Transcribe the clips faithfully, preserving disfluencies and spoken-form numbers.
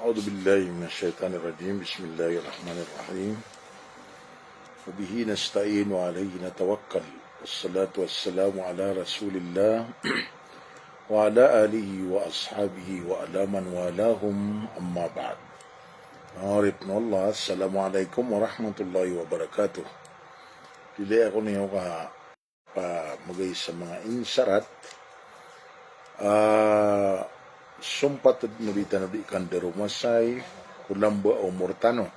أعوذ بالله من الشيطان الرجيم. بسم الله الرحمن الرحيم. وبه نستعين وعليه نتوكل. والصلاة والسلام على رسول الله وعلى آله وأصحابه وعلى من والاهم، أما بعد. Manga oripn o Allah, Assalamu alaikum warahmatullahi wabarakatuh. Piliya ako niyo ka pamagay sa manga insarat, ah, sompat dn o di tano di kandaromasay ko lamba o omor tano.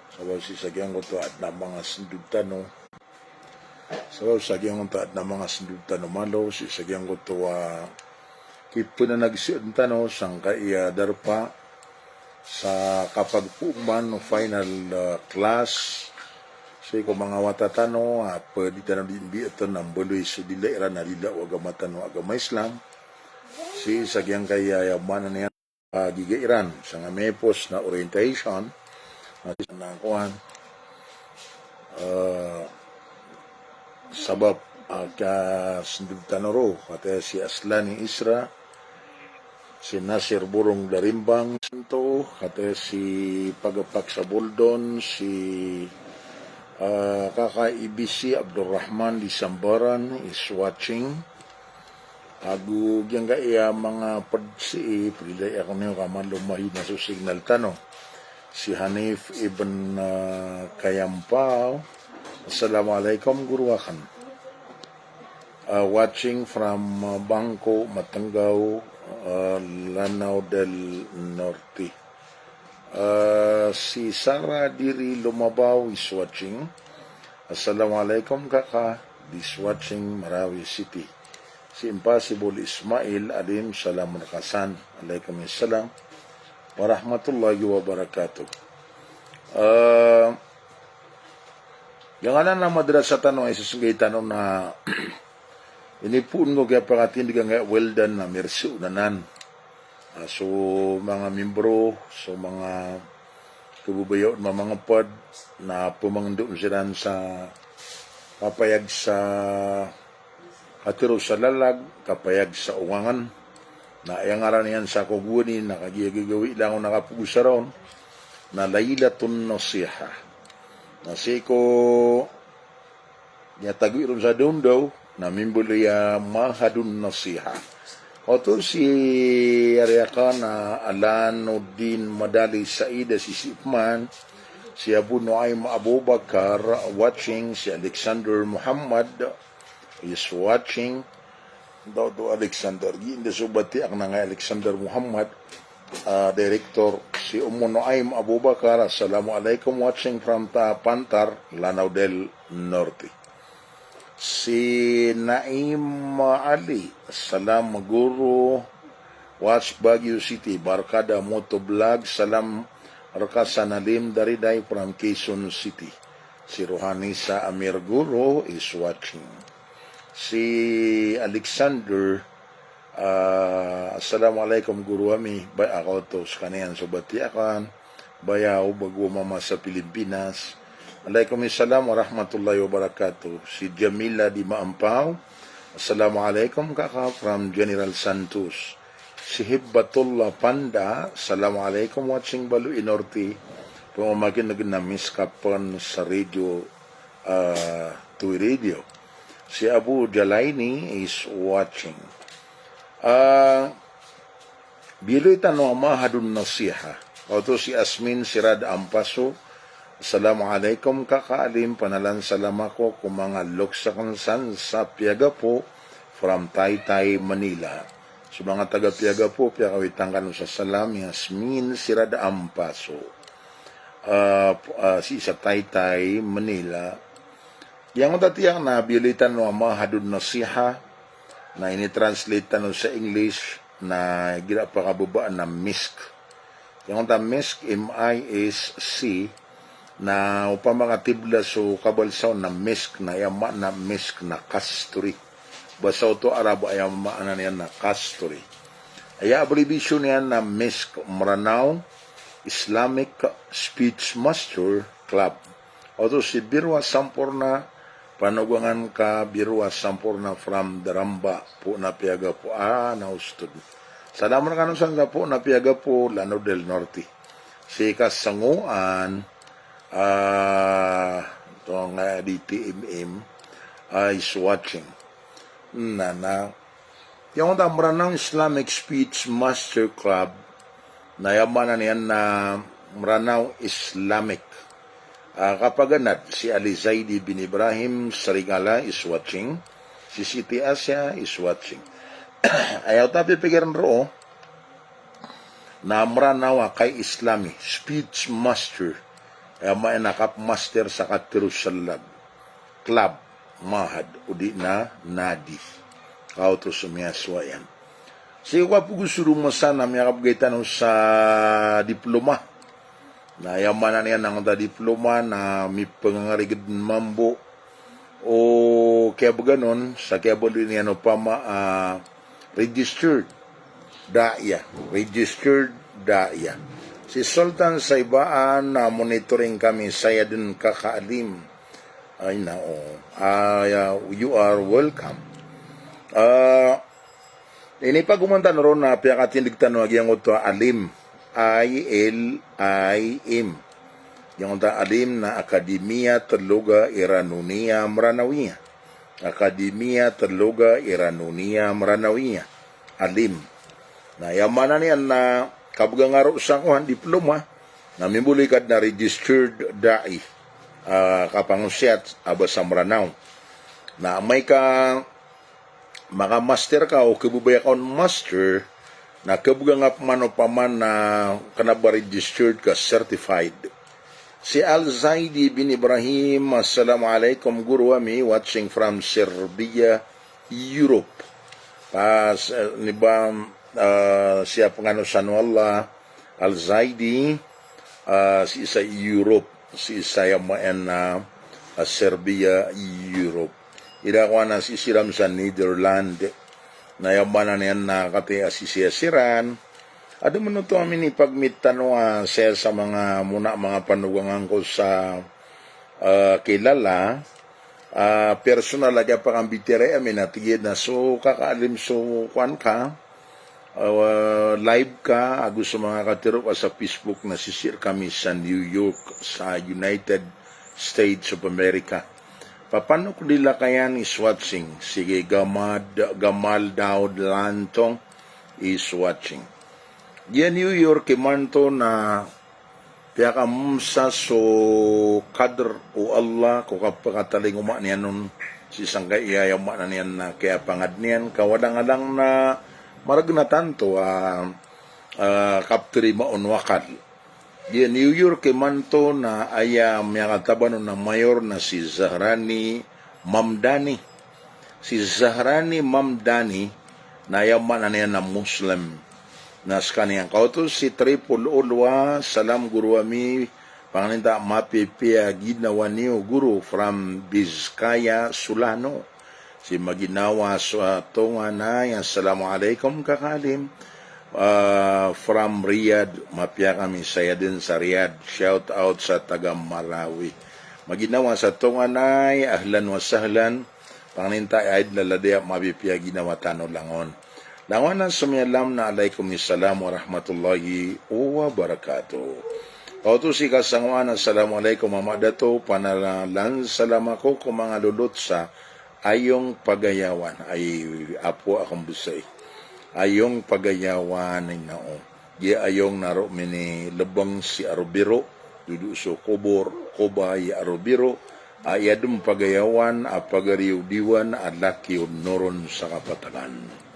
Sabap sii sa giyangkoto a adn a manga sndod tano. Sabap sa giyangkoto a adn a manga sndod tano malo, sii sa giyangkoto a kipnanagsian tano sangkai a darpa sa kapagpooman o final, ah, class. Sii ko manga wata tano a pd i tano di mbiatan a mbaloy so dila iran a dila o agama tano a agama Islam. Sii sa giyangkai a, aya maana niyan, ah, giga iran sangkai a miyapos na orientation. Na sii sa na kowan, ah, sabap a kasndod tano roo, kataya si Aslani Isra, si Nasir Borong Darimbang, santo, kataya si Pagapak sa Boldon, si, ah, Kaka Ibisi Abdul Rahman di Sambaran is watching. Ago giyangkai a manga pd sii, pd i ako niyo ka malo mahina so signal tano. Si Hanif ibn, ah, Kayampaw. Assalamu alaikum, guru akn. Ah, watching from, ah, Bangko, Matanggaw, ah, Lanao del Norte. Ah, si Sara Diri Lomabaw is watching. Assalamu alaikum, Kaka. This watching Marawi City. Si Impossible Ismail Alim, salam rka san. Alaikum salam warahmatullahi wabarakatuh. Ah, Giyangkanan a madrasa tano a isasnggay tano na inipoon ko kiyapakatindg angkaya a well done na mirsi onanan. Ah, so manga membro, so manga kababaya on mamangapad na pmangndao siran sa kapayag sa katharo sa lalag, kapayag sa ongangn. Na aya ngaran iyan sa kogowani na kagiya gagawii langon a kapogosara on na Lailatun Nasiha. Na sii ko aya tagoi ron sa daondaw na mimbaloy a Mahadun Nasiha. Oto si ari akn a Alanuddin Madali Saida si Sipman, si Abu Nuaim Abubakar, watching, si Alexander Muhammad, is watching. Daw to Alexander, giya anda so bati akn angkai Alexander Muhammad, ah, director, si Ummu Nuaim Abubakar, assalamu alaikum, watching from Ta-, Pantar, Lanao del Norte. Si Naim Ali, salam guru, watch Baguio City, Barkada Motovlog, salam rka san Alim Dariday from Quezon City. Si Rohanisa Amir Guru is watching. Si Alexander, ah, assalamu alaikum guru ami, baya ako oto skaniyan so bati akn, baya o bago mama sa Pilipinas. Alaikum salam warahmatullahi wabarakatuh. Si Jamila di Maampaw, assalamu alaikum kaka from General Santos. Si Hibbatullah Panda, assalamu alaikum, watching Baloy Norte. Pamamakin'g na Misk Kapn sa radio, ah, Twi Radio. Si Abu Jalaini is watching. Ah, biyaloy tano a Mahadun Nasiha. Oto si Asmin Sirad Ampaso. Assalamu alaikum kaka Alim, panalan salam ako ko manga loks akn san sa Piagapo from Taytay, Manila. So manga taga Piagapo, piyakawitan kano sa salam i Asmin Sirad Ampaso. Ah, p-, ah, sii sa Taytay, Manila. Giyangkoto a tiyak na biyaloy tano a Mahadun Nasiha, na ini-translate tano sa English, na igira pakababaan na misk. Giyangkoto a misk, M I S C, na opama ka tibla so kabalsa on na misk, na aya maana misk na kasturi. Basa oto Arab, aya maana niyan na kasturi. Aya abbreviation niyan na misk, Mranaw Islamic Speech Master Club. Oto si Birwa Samporna, panogangan ka Birwa Samporna from Daramba, Poona Piagapo. Ah, na ustod. Salam rkano san sa Poona Piagapo, Lanao del Norte. Sii ka sangoan, ah, tonga di T M M, ah, is watching. Na, na, aya Mranaw Islamic Speech Master Club, na aya maana niyan na Mranaw Islamic. Ah, kapaganad si Ali Zaidi bin Ibrahim Sarigala is watching. Si Siti Asia is watching. Aya oto a pipikiran roo, na Mranaw a kai-Islami, speech master, aya maana kapmaster sa katharo sa lalag, club, mahad, odi na nadi. Kaoto so miyasowa iyan. Sii ko kapagosoro masa na miyakabgay tano sa diploma. Na aya maana niyan angkoto a diploma na mipangangarigd mambo o kiyabgan on sa kiyabaloy niyan opama a registered da'iya, registered da'iya. Si Sultan Saibaan, na monitoring kami, saya dn Kaka Alim. Ay, na, o. Ah, yeah, you are welcome. Ah, inipagoman tano ron na piyakatindg tano a giyangkoto a Alim, I L I M. Giyangkoto a Alim na Akademiyat Lugha Iraniyya Mranawiyyah. Akademiyat Lugha Iraniyya Mranawiyyah. Alim. Na aya maana niyan na kabgan nga roo sa kowan, diploma, na mimbaloy ka dn a registered da'i, ah, kapangosiyat a basa Mranaw. Na amay ka makamaster ka o kababaya ka on master, na kabgan nga pman opama na kna ba registered ka, certified. Si Al Zaidi bin Ibrahim, assalamu alaikum guru ami, watching from Serbia, Europe. Pas, eh, ini ba, eh, sii panganosan o Allah, Al Zaidi, ah, sii sa Europe, sii sa aya maana, ah, Serbia, Europe. Ida ko ana sii siran sa Netherlands. Na aya maana niyan na katii a sii siran. Adn man oto a minipagmitan o, ah, saya sa manga mona, manga panogangan ko sa, ah, kilala, ah, personal a kiyapakambitiyarai ami na tig iyan a so Kaka Alim, so kowan ka, ah, live ka, ago so manga katharo ka sa Facebook na sisii rkami sa New York, sa United States of America. Papanok di Lakayan is watching, si Gamad, Gamal Daud Lantong is watching. Giya New York imanto na piyakamsa so qadr o Allah ko kapakatalingoma niyan on sii sangkai a aya maana niyan na kiyapangad niyan, ka wadang-adang na margn a tanto a, ah, kaptarima on o akal. Giya New York imanto na aya miyakataban on a mayor na si Zahrani Mamdani. Si Zahrani Mamdani na aya maana niyan na Muslim. Na skaniyan kaoto si Triple Ulwa, salam guru ami, pangninta mapipiya ginawa niyo guru from Vizcaya, Solano. Si maginawa sa tonganay, assalamu alaikum Kaka Alim. Ah, from Riyadh, mapiya kami, saya dn sa Riyadh. Shout out sa taga Marawi. Maginawa sa tonganay, ahlan wa sahlan. Pangninta ay dn laladia mapipiya ginawa tano langon. Langon a somiyalam na alaikum salam warahmatullahi wabarakatuh. Kaoto si kasangoan, assalamu alaikum Mama Dato, panalan salam ako ko manga lolot sa Ayong Pagayawan, ay apo akong besay. Ayong Pagayawan, ino. Giya Ayong na roo minilebeng si Arobiro, dodo so kobor, koba i Arobiro, a iyadem Pagayawan, a pagari o Diwan, a laki o Noron sa Kapatagan.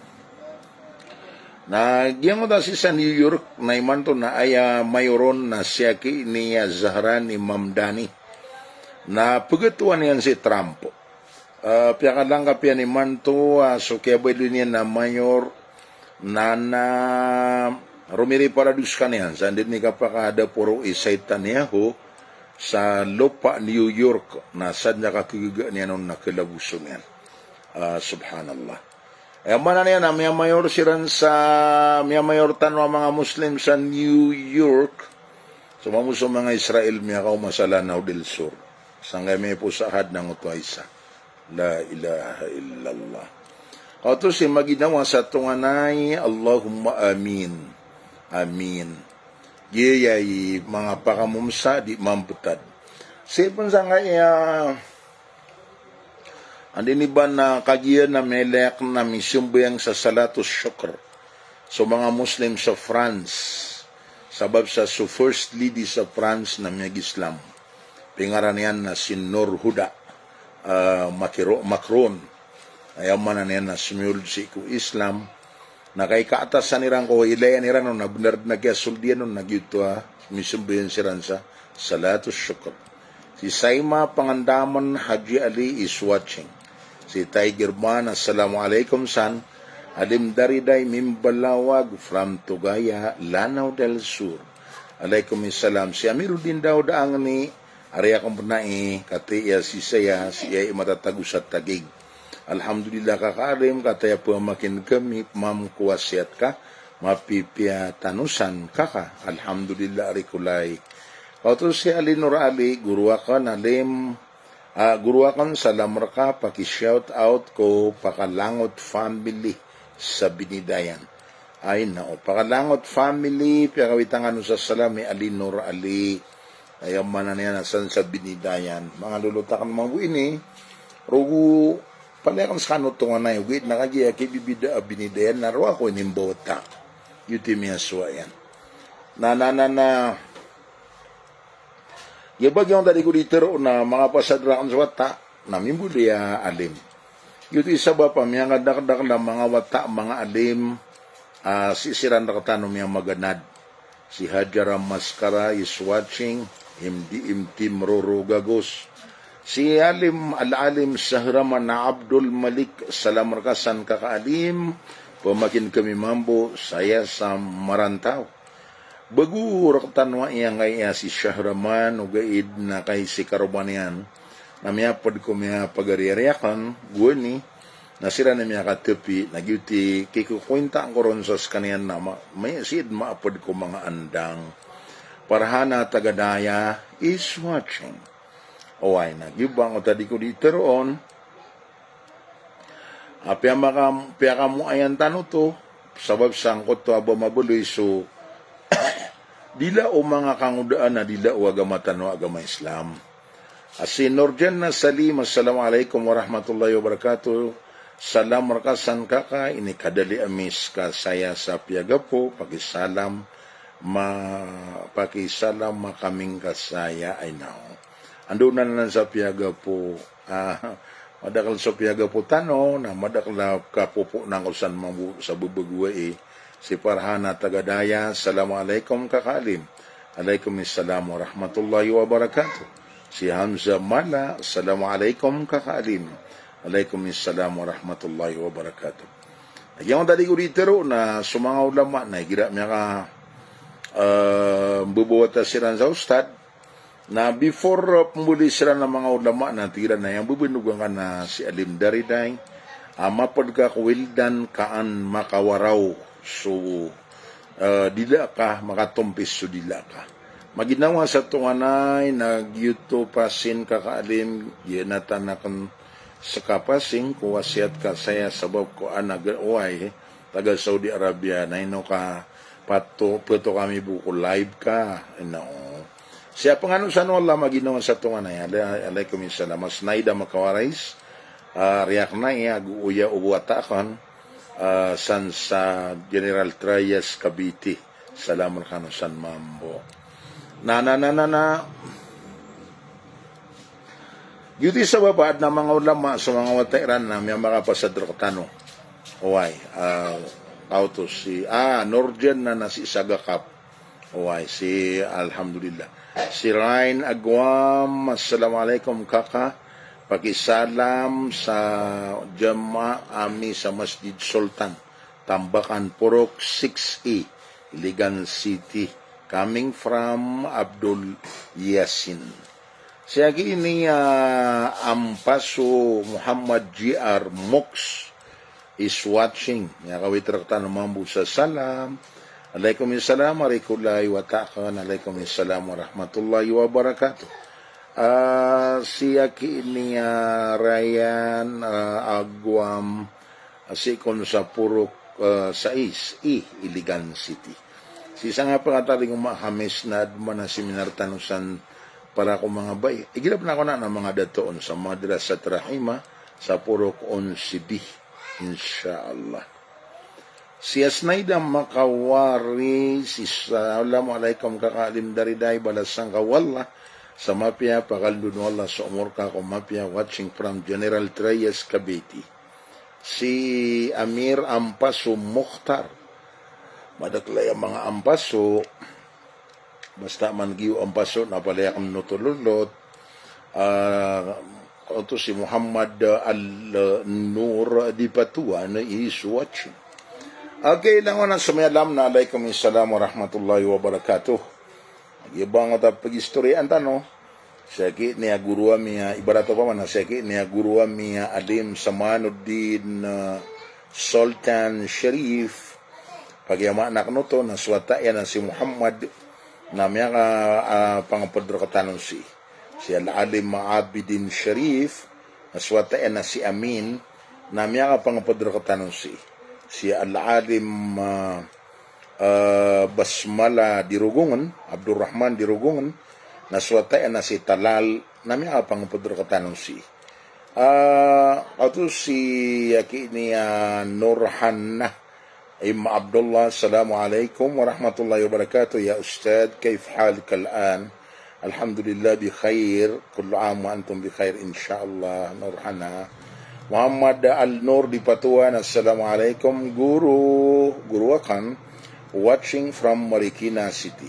Na giyangkoto a sii sa New York, na imanto na aya mayor on na si aki ini a Zahrani Mamdani. Na pegetowan iyan si Trump. Ah, piyakalangkap iyan imanto, ah, so kiyabaloy niyan a mayor, na, na romiripara do skaniyan sa anda dn i kapakadapo roo i Saitan Yaho sa lopa New York, na sadn a kakegaga niyan on na kelaboso niyan. Ah, subhanallah. Aya maana niyan na miyamayor siran sa, miyamayor tano a manga Muslim sa New York. So mambo so manga Israel miyakaoma sa Lanao del Sur. Sangkai miyaposa a hadn angkoto a isa. La ilaha illallah. Kaoto si maginawa sa tonganay, Allahumma amin. Amin. Giya i manga pakamomsa di mambetad. Sii pen sangkaya, anda ini ba na kagiya na melek na misembayang sa salatus shukr so manga Muslim sa France, sabap sa so first lady sa France na miyag-Islam. Pingaran iyan na si Nourhuda, ah, Makiro-, Macron. Aya maana niyan na somiyold sii ko Islam. Na kaikaatasan iran ko ilayan iran on na benar den a kiyasold iyan on na giyoto a misembayang siran sa salatus shukr. Si Saima Pangandaman Haji Ali is watching. Si Tiger Man, assalamu alaikum san. Alim Dariday Mimbalawag from Tugaya, Lanao del Sur. Alaikum salam. Si Amiruddin Daud Angni, ari akon penai, kati iya si saya, si iya i matatago sa Taguig. Alhamdulillah kaka Alim, kata iya pemakin kami, mam kuwasiyat ka, mapipiya tano san kaka. Alhamdulillah ari ko lay. Kaoto si Ali Nur Ali, goro akon Alim, ah, goro akon, salam reka, paki-shout out ko Pakalangot family sa Binidayan. Ay, nao, Pakalangot family, piyakawitan kano sa salam i Ali Nur Ali. Aya maana niyan na san sa Binidayan. Manga lolot akon mambo ini, rogo palaya akon sekano tonganay, ogaid na kagiya kibibida a Binidayan na roo ako inimbawata. Giyoto i miyasowa iyan. Na, na, na, na, Giya ba giyangkoto a di ko di tero na manga pasad raken sa wata na mimbaloy a Alim. Giyoto i sabap a miyangadakedakel a manga wata, manga Alim, ah, sii siran rektano miyamaganad. Si Hajara Maskara is watching, M D M Team Roro Gagos. Si Alim, Al-Alim Sahraman Abdul Malik, salam reka san kaka Alim, pemakin kami mambo, saya sa Marantaw. Bago rektano a iyangkaya si Shahraman, ogaid na kay si karoma niyan, na miyaped ko miyapagariari aken, gowani, na siran i miyakatepi, na giyoto i kikokointa ko ron sa sekaniyan na ma-, may sid maaped ko manga andang. Parhana Tagadaya is watching. Oway, na giyoto ba angkoto a di ko di teroon. A, piyamaka-, piyakamoayan tano oto, sabap sangkoto a ba mabaloy so dila o manga kangodaan a dila o agama tano a agama Islam. A si Nurjannah Salim, assalamu alaikum warahmatullahi wabarakatuh. Salam reka san kaka, inikadali ami seka saya sa piyagapo, pakisalam, ma-, pakisalam makaming ka saya, ay nao. Andonan anan sa piyagapo, ah, madakel so piyagapo tano, na madakel a kapopo nangko san mambo sa bebegowai. Si Farhana Tagadaya, assalamu alaikum kaka Alim. Alaikum salam warahmatullahi wabarakatuh. Si Hamza Mala, assalamu alaikum kaka Alim. Alaikum salam warahmatullahi wabarakatuh. Lagid angkoto a di ko di tero na so manga ulama na igira miyaka, eh, mbebawata siran sa ustad, na before, uh, pembaloy siran a manga ulama na tig iran a aya mbebenogan ka na si Alim Dariday, a maped ka ko wildan ka an makawaraw so, uh, dila ka, makatompis so dila ka. Maginawa sa tonganay na giyoto pasin kaka Alim, giya na tanaken seka pasin ko wasiyat ka saya sabap ko anak, oway, taga Saudi Arabia, na ino ka pato, peto kami bo ko live ka, ino. Siya pengano san o Allah maginawa sa tonganay, ala-, alaikum salam. Mas Naida Makawarais, ah, riyak na iya, ago oya o wata aken, ah, san sa General Trias Cavite. Salam rekano san mambo. Na, na, na, na, na. Giyoto i sabap a aden a manga ulama so manga wata iran na miyamakapasad rektano. Oway, ah, kaoto si, ah, Nurjannah na si Sagakap. Oway, si, alhamdulillah. Si Rain Aguam, assalamu alaikum kaka. Pakisalam sa jamaah ami sa Masjid Sultan, Tambakan Purok six A, Iligan City. Coming from Abdul Yasin. Siyaki ini, ah, Ampaso Muhammad G R Mox is watching. Miyakawit rektano mambo sa salam. Alaikum salam, ari ko lay wata aken. Alaikum salam warahmatullahi wabarakatuh. Ah, siyaki ini, ah, Ryan, ah, Aguam, ah, sii kon sa Purok, ah, sais, i, Iligan City. Sii sangkaya pakatalingoma a Khamis na adn man a seminar tano san para ko manga bai. Igira pn ako na manga dato on sa Madrasat Rahimah sa Purok Onsibi, insha Allah. Si Asnaida Makawari, si Assalamu alaikum Kaka Alim Dariday, balasan ka o Allah sa mapiya, pakalndo o Allah so omor ka ko mapiya, watching from General Trias, Cavite. Si Amir Ampaso Mukhtar. Madakl aya manga Ampaso. Basta man giyo Ampaso na palaya akn oto lolot. Ah, oto si Muhammad Al Nur di Patuan is watching. Okay, langon a so miyalamna, alaikum salam warahmatullahi wabarakatuh. Giya ba ngka ta pagistoriyaan tano. Siyaki niya guru ami a, ibarat opama na siyaki niya guru ami a Alim Samanuddin, ah, Sultan Sharif. Pagiya maana akn oto na so wata iyan a si Muhammad na miyaka, ah, pangpd rktano sii. Si Al-Alim Abidin Sharif, na so wata iyan a si Amin, na miyaka pangpd rktano sii. Si Al-Alim, ah, ah, Basmala di Rogongen, Abdul Rahman di Rogongen, na so wata iyan a si Talal, na miyaka pangpd rktano sii. Ah, oto si aki niya Nurhana Im Abdullah, Assalamu alaikum warahmatullahi wabarakatuh. Ya Ustadh, kayfa halka al-an? Alhamdulillah bi khair. Kullu am wa antum bi khair, insha Allah. Nurhana. Muhammad Al-Nur di Patuan, Assalamu alaikum, guru, guru akn, watching from Marikina City.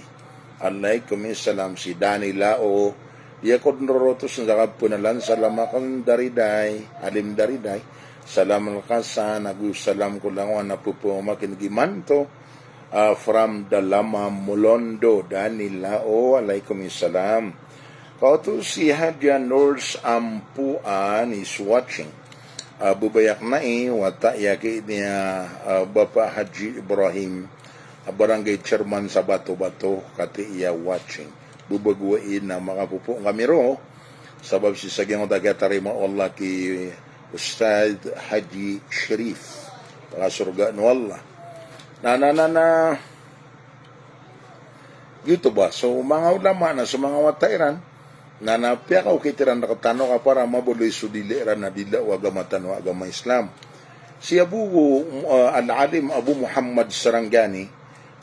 Alaikum salam. Si Dani Lao. Iya ko dn rorotos na da ka pnalan, salam akn Dariday, Alim Dariday. Salam rka san, ago salam ko langon a pphamakin'g imanto, ah, from Dalama, Molondo, Dani Lao, alaikum salam. Kaoto si Hadja Nurse Ampuan is watching. Ah, bebay akn ai, wata i aki niya, ah, Bapa Haji Ibrahim, ah, barangay chairman sa Bato-Bato, katii a watching. Bebay gowai na makapopoon kami roo, sabap sii sa giyangkoto a kiyatarima o Allah ki Ustadh Haji Sharif. Pakasorgaan o Allah. Na, na, na, na. Giyoto ba, so manga ulama na so manga wata iran, na, na piyakaokit iran rktano ka para mabaloy so dila iran a dila o agama tano a agama Islam. Si Abu, ah, Al-Alim Abu Muhammad Sarangani,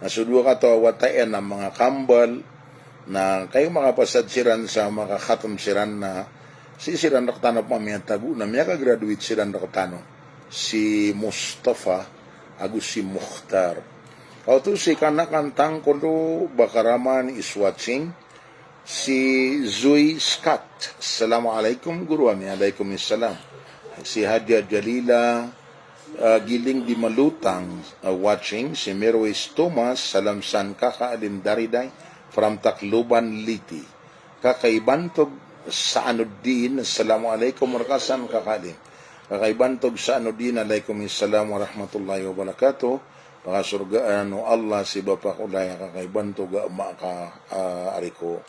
na so dowa kataw a wata iyan a manga kambal, na kagiya makapasad siran sa makakhatm siran na sii siran rktano pman miyatago na miyaka-graduate siran rktano. Si Mustafa ago si Mukhtar. Kaoto si Kanakan Tangkolo Bakaraman is watching. Si Zoe Scott, Assalamu alaikum, guru ami. Alaikum salam. Si Hadja Jalila, ah, Giling di Malutang, ah, watching. Si Mirwis Thomas, salam san Kaka Alim Dariday, from Tacloban, Leyte. Kaka Ibantog Saanuddin, Assalamu alaikum, rka san Kaka Alim. Kaka Ibantog Saanuddin, alaikum salam warahmatullahi wabarakatuh. Pakasorgaan o Allah si Bapa ko laya, Kaka Ibantog a ama ka, ah, ari ko.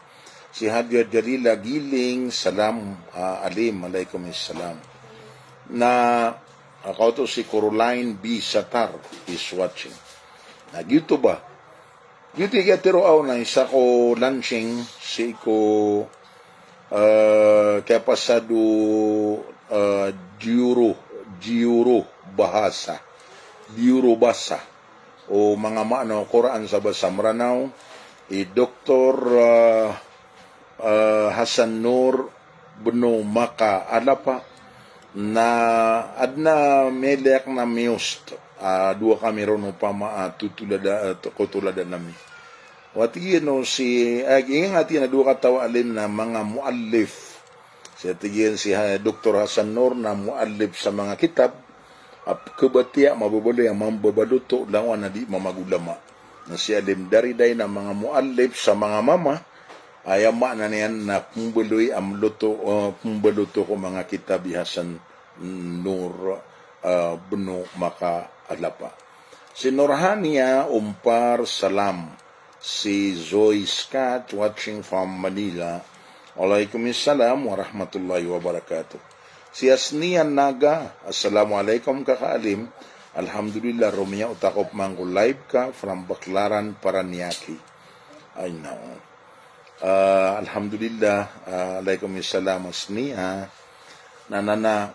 Si Hadja Jalila Giling, salam, ah, Alim, alaikum salam. Na, ah, kaoto si Caroline B Satar is watching. Na giyoto ba, giyoto i kiyatharo aw na isa ko launching sii ko, eh, kiyapasad o, eh, Diyoro, Diyoro Bahasa. Diyoro Basa. O manga maana o Qur'an sa basa Mranaw, i Doktor, eh, eh, Hasan Nur Bnu Maka Alapa, na adn a miyailay akn a miyost, ah, dowa kami ron opama a totoladan, ah, to-, kotoladan ami. Wati giyoto si, ah, ingati na dowa kataw a alim na manga muallif. Sa tig iyan si Ha-, Doktor Hasan Nur na muallif sa manga kitab, a pkhabatiya a mababaloy a mambabaloto langon a di mamagolama. Na si Alim Dariday na manga muallif sa manga mama, aya maana niyan na pmbaloy a mloto, eh, pmbaloto ko manga kitab i Hasan Nur, eh, Bnu Maka Alapa. Si Nurhania Umpar, salam. Si Zoe Scott, watching from Manila. Alaikum salam warahmatullahi wabarakatuh. Si Asnian Naga, Assalamu alaikum Kaka Alim. Alhamdulillah, romiya o takop man ko live ka from Baclaran, Paranaque. Ay, nao. Ah, alhamdulillah, ah, alaikum salam asni, ah. Na, na, na.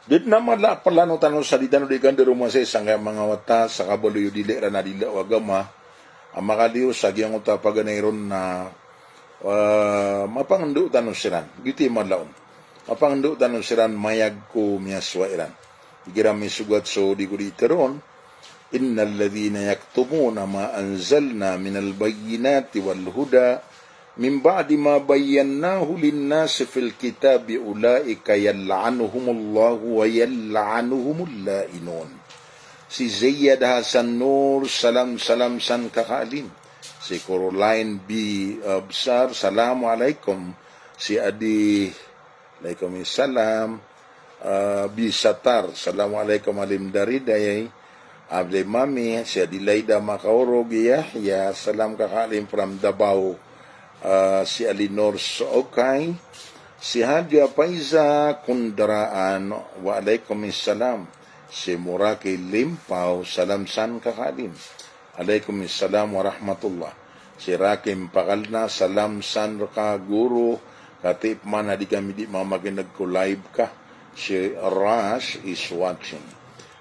Di na mala a plano tano sa di tano di kandero masay sangkaya manga wata, sa kabaloy o dila iran a dila o agama. A makaliyo sa giyangkoto a paganay ron na, ah, mapangndao tano siran. Giyoto i mala on. Mapangndao tano siran mayag ko miyasowa iran. Igira misogat so di ko di teroon, "Innal ladhina yaktumuna ma anzalna minal bayyinati wal huda min ba'di ma bayyannahu linnasi fil kitabi ulaika yal'anuhumullahu wa yal'anuhumul la'inun." Si Zayad Hasan Nur, salam, salam san kakaalim. Si Caroline B, uh, Bsar, salamu alaikum. Si Adi, alaikum salam. Ah, Bisatar, salamu alaikum alim dari dayay. Abdi Mami, si Adelaida Makaurog, Yahya, salam kakaalim from Davao. Ah, si Alinor Sookay, si Hadia Paiza Kundaraan, wa alaikum salam. Si Muraki Limpaw, salam san kakaalim. Alaikum salam warahmatullah. Si Rakim Pakalna, salam san rka guru, katii pman a di kami di mamakineg ko live ka. Si Ras is watching.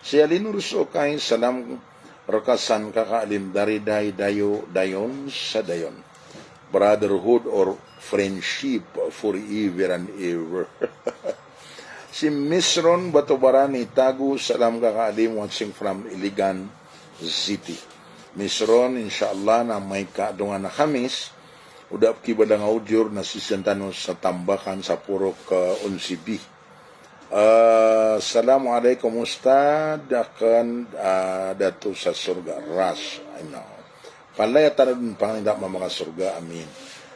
Si Alinur Sokay, salam rka san kakaalim dari day dayo, dayon sa dayon. Brotherhood or friendship forever and ever. Si Misron Batobarani Tago, salam kakaalim, watching from Iligan City. Misron, insha Allah, na amay ka adong a Khamis, o da pkibalang a ujor na sisien tano sa Tambakan sa purok, ah, onse B. Ah, assalamu alaikum Ustad, aken, ah, dato sa sorga, Ras, I know. Palaya tano den panginda mamakasorga, amin.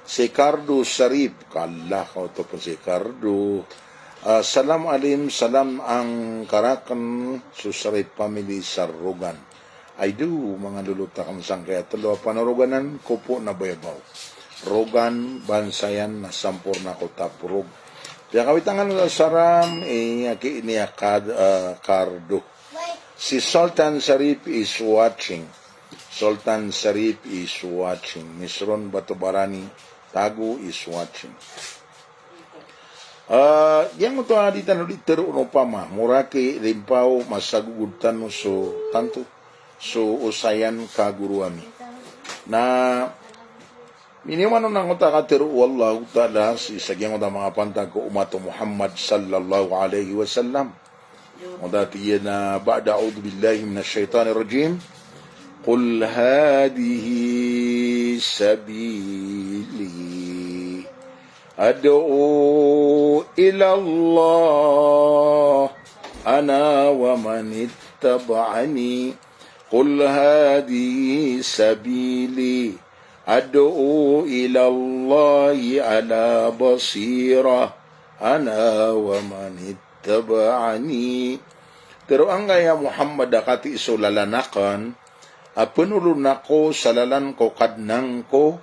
Si Cardo Sarip, kala ka oto pn si Cardo. Ah, salam alim, salam angka raken so Sarip family sa Rogan. Ay do, manga lolot aken sangkaya telo a panoroganan ko po na Bayabaw. Rogan, Bansayan, na Samporna, Kota Purog. Piyakawitangan sa saram, eh, aki ini a Kad-, ah, Cardo. Si Sultan Sarip is watching. Sultan Sarip is watching. Misron Batobarani Tago is watching. Ah, giyangkoto a di tano di tero on opama, Muraki Limpaw, masagogod tano so tanto so osayan ka goro ami. Na miniyoman on angkoto a katero o Allahu Ta'ala sii sa giyangkoto a manga pantag ko umat o Muhammad sallallahu alaihi wasallam. Oda tig iyan a ba'da a'udhu billahi minash shaitanir rajim. Qul hadhihi sabili ad'u ila Allah ana wa man ittaba'ani. Qul hadhihi sabili ad'u ila Allahi ala basirah ana wa man ittaba'ani. Tero angkaya Muhammad a katii so lalan aken, a penolon ako sa lalan ko Kadnan ko,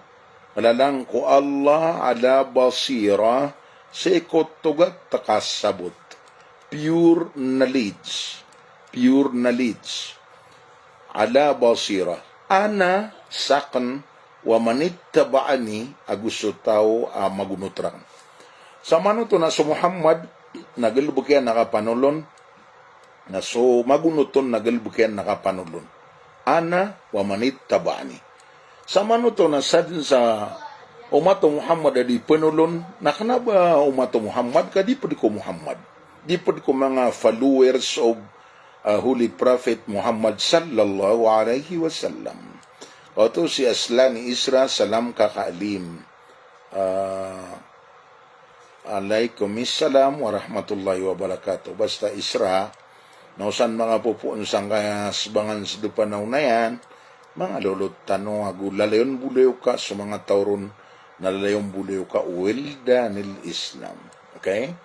lalan ko Allah, ala basirah, sii ko togat a kasabot. Pure knowledge. Pure knowledge. Ala basirah. Ana, saken, wa man ittaba'ani, ago so taw a magonot raken. Samanoto na so Muhammad na galebek iyan a kapanolon, na so magonot on na galebek iyan a kapanolon. Ana wa man ittaba'ani. Samanoto na sadn sa umat o Muhammad a di penolon, na kna ba umat o Muhammad ka di pd ko Muhammad. Di pd ko manga followers of, ah, Holy Prophet Muhammad sallallahu alaihi wasallam. Oto si Aslani Isra, salam kakaalim. Ah, alaikum salam warahmatullahi wabarakatuh. Basta Isra, na osan manga popoon sangkaya sbangan sdpan a onayan, manga lolot tano ago lalayon bolayoka so manga taw ron, na lalayon bolayoka, weldanil Islam. Okay?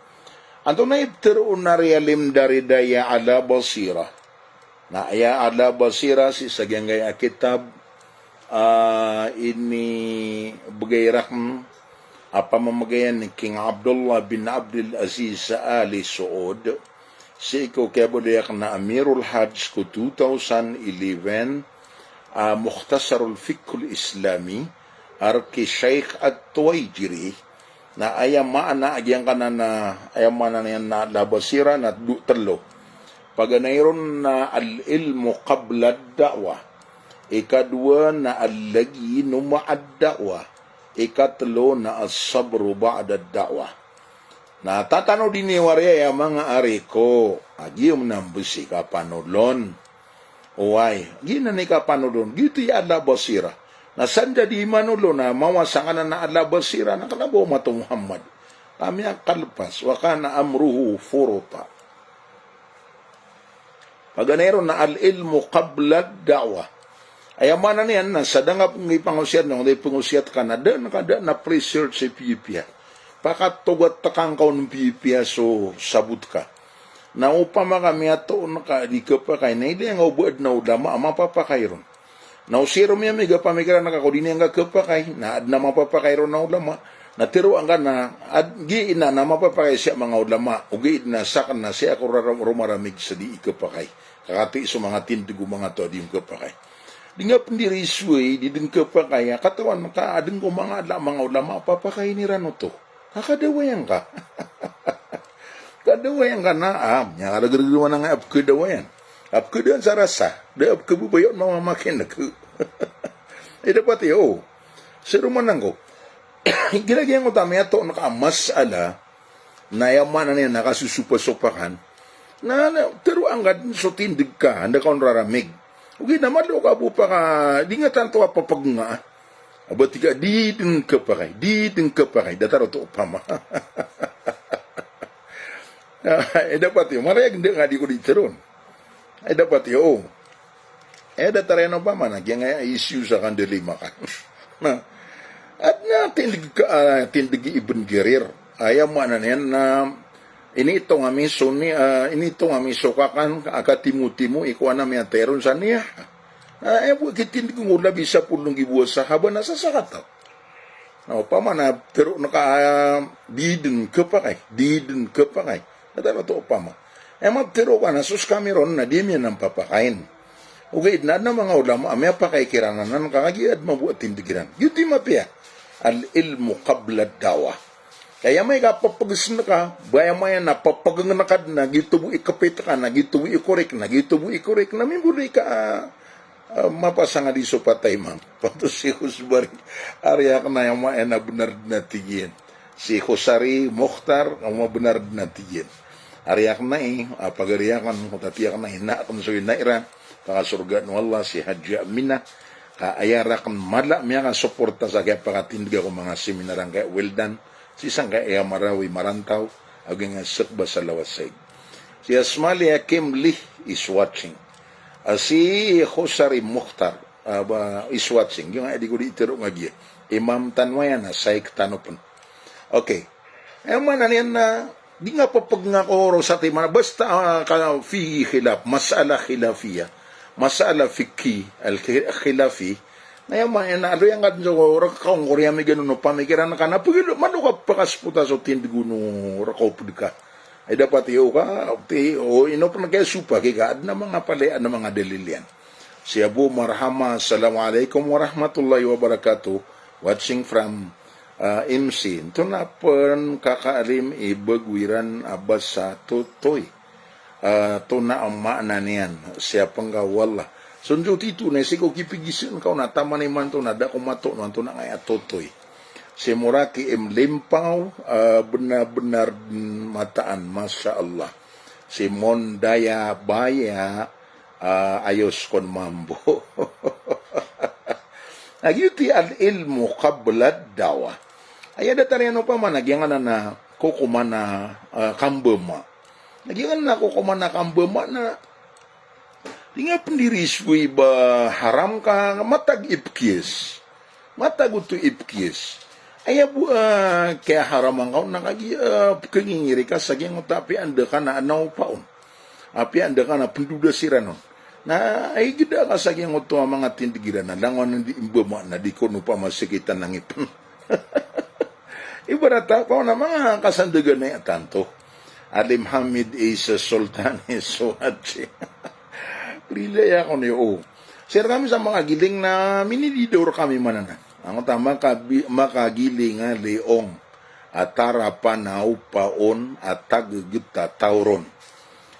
Antonaa i ptharoon a riyalim da ri daya ala basirah. Na aya ala basirah sii sa giyangkaya a kitab, ah, inibgay rakn a pamamagayan ni King Abdullah bin Abdul Aziz Al Saud. Sii ko kiyabaloy akn a Amirul Hajj ko two thousand eleven, a Mukhtasarul Fiqhul Islami, a rk i Sheikh At-Tuwaijiri, na aya maana a giyangkanan a, aya maana niyan na al-basira na do tlo. Paganay ron na al-ilmu qabla ad-da'wah. Ikadowa na al-layyinu ma'a ad-da'wah. Ikatlo na as-sabru ba'da ad-da'wah. Na tatanodi niyo ari aya manga ari ko, a giya mnambes i kapanolon. Oway, giyanan i kapanolon, giyoto i ala basira. Na sanda di manolon a mawasa ngka na ala basira, na kna ba omat o Muhammad. Kami a kalpas, wa kana amruhu furuta. Paganay ron na al-ilmu qabla ad-da'wah. Aya maana niyan na sa da ngka pn i pangosiyat na, o da i pangosiyat ka na da ngka da na pre-search i piyapiya. Pakatogat ka ngka on piyapiya so sabot ka. Na opama ka miyatoon ka di khapakay, na ilaya ngka o ba adn a ulama a mapapakay ron. Na o siya ron miyamiga pamikiran ka ko di niyan ka khapakay, na adn a mapapakay ron a ulama. Na tharoa ngka na, ad-, giya inan a mapapakay sii a manga ulama, ogaid na sakn na sii ako rara-, romaramig sa di khapakay. Ka katii so manga tindg o manga taw a di khapakay. Di ngka pn di risoay, di dn khapakay, a katawan ka adn ko manga ala manga ulama a papakayn iran oto. Ka kadawayan ka. Kadawayan ka na, a, miyakaragrag man angkai a pkhadawayan. A pkhadaan sa rasa, da a pkhababayaon mamamakineg. Ay dapat iyo. Sii ron man angko. Igira giyangkoto a miyatoon ka a masala, na aya maana niyan na kasosopasopakan. Na, na, tharoa ngka dn so tindg ka, anda ka on raramig. Ogaid na malo ka bo paka, di ngka tanto a papagnga. A ba tig ka, di dn khapakay, di dn khapakay, datar oto opama. Ay dapat iyo, marayag nda ngka di ko di tharoon. Ay dapat iyo, o. Ay datar iyan opama na, giyangkaya issue sa kandalima ka. Na, adn a tindg ka, a, tindg i Ibn Jarir. Aya maana niyan na, iniitong ami so ni, a, iniitong ami so kakan, a katimotimo, i kowan ami a tharoon sa niyaha. A, aya bo a kitindg o labi sapolo nggibo a sahaba na sasakataw. Na opama na tharoon ka, a, di dn khapakay, di dn khapakay. Datar oto opama. Aya matharoa ka na so skami ron na di ami anan papakayn. Ogaid na adn a manga ulama a miyapakay kiran anan ka kagiya adn mambo a tindg iran. Giyoto i mapiya. Al-ilmu qabla ad-da'wah. Aya maana ka papagsn ka, ba aya maana na papagngn ka dn a giyoto bo i kapit ka na, giyoto bo i korek na, giyoto bo i korek na, mimbaloy ka, a, a, mapasang a di so patay man. Pato si Khusbari, ari akn aya maana na bnar dn a tig iyan. Si Khusari Mukhtar, a mabnar dn a tig iyan. Ari akn ai, a, pagari akn, ko tati akn ai, ina akn so ina iran, pakasorgaan o Allah, si Hadji Amina, ka aya rakn mala miyakasuporta sa kiyapakatindg ko manga seminar angkaya Wildan, si sangkaya Marawi Marantaw, ago nga Sekba Salawa Said. Si Asmali Hakim Lih is watching. A, si Khusari Mukhtar, a, ba, is watching. Giya nga di ko di tharoa nga giya. Imam tano aya na, saik tano pn. Okay. Aya maana niyan na, di nga papagnga ko ron sa timan, basta, a, ka fihi khilaf, mas'ala khilafiyah, mas'ala fiqhi, al-khi-, khilafi, na aya maana niyan na, aloy angka dn so rk ka on ko riyamig anan o pamikiran ka na, pagilo, malo ka pakasopota so tindg o rk o pd ka. Ay dapat iyo ka, ti, o ino pn ka sopa, ki ka, adn a manga palaya, adn a manga dalil iyan. Si Abu Marhama, Assalamu alaikum warahmatullahi wabarakatuh. Watching from, ah, M C. Antonaa pn kakaalim i bago iran a basa totoy. Ah, antonaa maana niyan. Siyapn ka wallah. So njo tito na sii ko kipigisn ka on a taman imanto na da ko matoon antonaa angkaya totoy. Si Moraki M Limpaw, ah, bnar-bnar mataan, masha Allah. Si Mondaya Baya, ah, ayos kon mambo. Na giyoto i al-ilmu qabla ad-da'wah. Aya datar iyan opama na giyangkanan a kokoman a, ah, kambama. Na giyangkanan a kokoman a kambama na di nga pn di risoay ba haram ka matag ipkiyas. Matag oto ipkiyas. Aya bo, ah, kiyaharaman ka on na kagiya, ah, pkhangingiri ka sa giyangkoto a apiya anda ka na anaw pa on. Apiya anda ka na pndoda siran on. Na ay gda ka sa giyangkoto a manga tindg iran na langon di mbama na di kon opama sakitan a ngipn. Ibarat a, paona manga kasandaganay a tanto. Alim Hamid Isa Sultan Suwati. Rilai ako niyo, o. Sir kami sa makagiling na minididaw rkami manana. Angkoto a makabi-, makagiling a liong a tarapan a opaon a taggt a taw ron.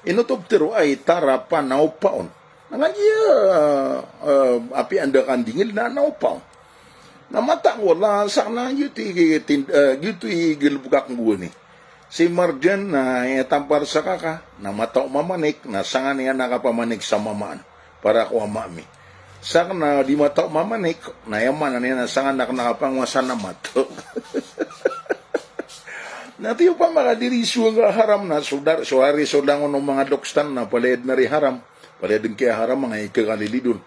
Ino oto ptharoa i tarapan a opaon? Na kagiya, eh, eh, apiya anda ka ndingil na, na opaon. Na mata ko la sakn a giyoto i, eh, giyoto i galbk akn gowani. Si Marjan na aya tampar sa kaka, na mata o mamanik, na sangan iyan a kapamanik sa mama an. Para ko ama ami. Sakn na di mata o mamanik, na aya maana niyan na sangan akn a kapangowa sa namat. Na tiyo pa makadiri so nga haram na so dar-, so ari so langon o manga dokstan na palaya dn ari haram. Palaya dn kiya haram, manga ikakalilid on.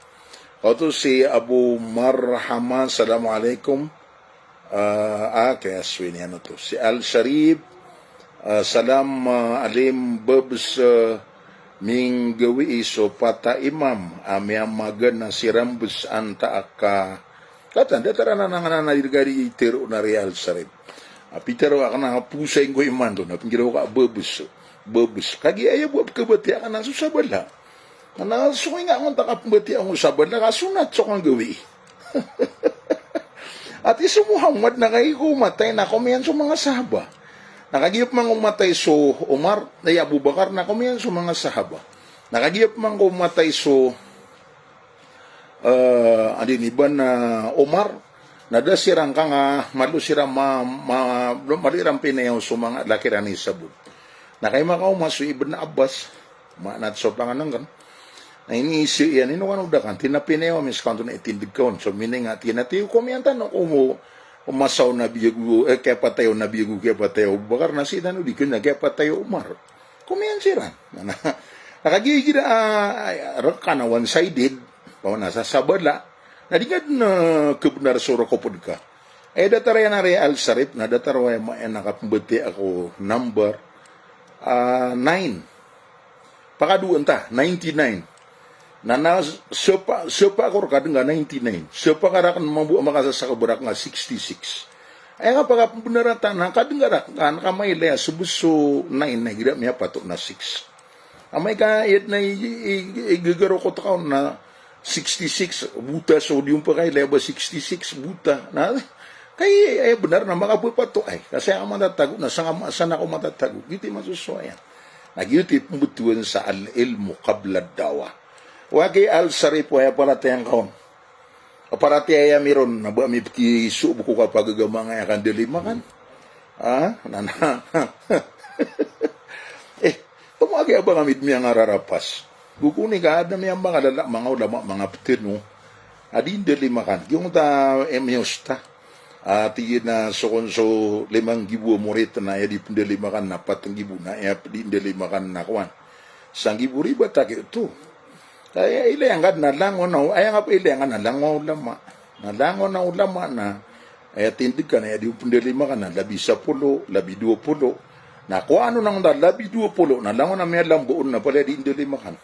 Oto si Abu Marhama, assalamu alaikum. Ah, ah, kaya so ini ano to. Si Al Sharif, ah, salam, ah, Alim Bebs, ah, minggawii so pata imam, a miyamagan a si Rambes anta aka. Katan, datar anan anan a di gari itero na Real Sarip. A pitero akn a pusay nggo imanto, na pinggiraw ka Bebes. Bebes. Kagiya aya bo a pkabatiya akn a so sabala. Na so inga akn ta kapmbatiya akn o sabala, ka sunat so kanggawi. Ati so Muhammad na kagiya ko matay na komiyan so manga sahaba. Na kagiya pman ko matay so Umar, na i Abu Bakar na komiyan so manga sahaba. Na kagiya pman ko matay so, eh, andi ni ba na Umar, na da siran ka nga malo siran ma, ma, malo iran pinayaw so manga laki ran i sabot. Na kagiya makaoma so Ibn Abbas, maana so panganangkan. Na ini isi iyan, ino kano da kan, tina pinayaw ami skanto na itindeg ka on. So mining a tina tiyo komiyan tano ko mo, o masa o Nabi ago, eh, kiyapatay o Nabi ago, kiyapatay o Abu Bakar, na si tano di kna, kiyapatay o Umar. Komiyan siran. Na, na, na kagiya igira, ah, rk ka na one-sided, pawan a sasabala. Na di nga dn, ah, kbnar so rk o pd ka. Eh, datar iyan a Real Sarip, na datar o aya ma-, aya na kapmbatiya ako number, ah, nine. Pakadowa anta, ninety-nine. Na, na, sapa, sapa ko rk a dn nga ninety-nine. Sapa ka rakn mambo a makasasakb rakn nga sixty-six. Aya nga pakapmbnar anta na kadn nga rakn ka mailay a so bs so nine na igira miyapato na six. Amay ka aya dn a i, i, i, igagaro ko tkaw na sixty-six, bota so di on pakailay a ba sixty-six, bota. Na, kay, aya bnar na makapapato ay. Kasi aya matatago na sanga, sana ko matatago. Giyoto i masosowa iyan. Na giyoto i pmbtowan sa al-ilmu qabla ad-da'wa. Wa ki Al Sarip, aya paratiyaya ngka on. Paratiyaya mi ron, na ba mi pkisob ko kapagagama nga aya kandalimakan. Ah, na, na. Eh, tomo a giya ba kami dn miyangararapas. Gokoni ka adn a miyamakalala manga ulama, manga ptano a di ndalimakan. Giyangkoto a, eh, miyosta. Ah, tig iyan a so kon so lima nggibo a morit na aya di pndalimakan na pat nggibo na aya di ndalimakan na kowan. Sanggibo ribat a giyoto. Aya ilay angka na langon a, aya nga ilay angka na langon a ulama. Na langon a ulama na, aya tindeg ka na aya di pndalimakan na labi sapolo, labi dowa polo. Na kowan on angka labi dowa polo, na langon a miyalambo on na palaya di ndalimakan.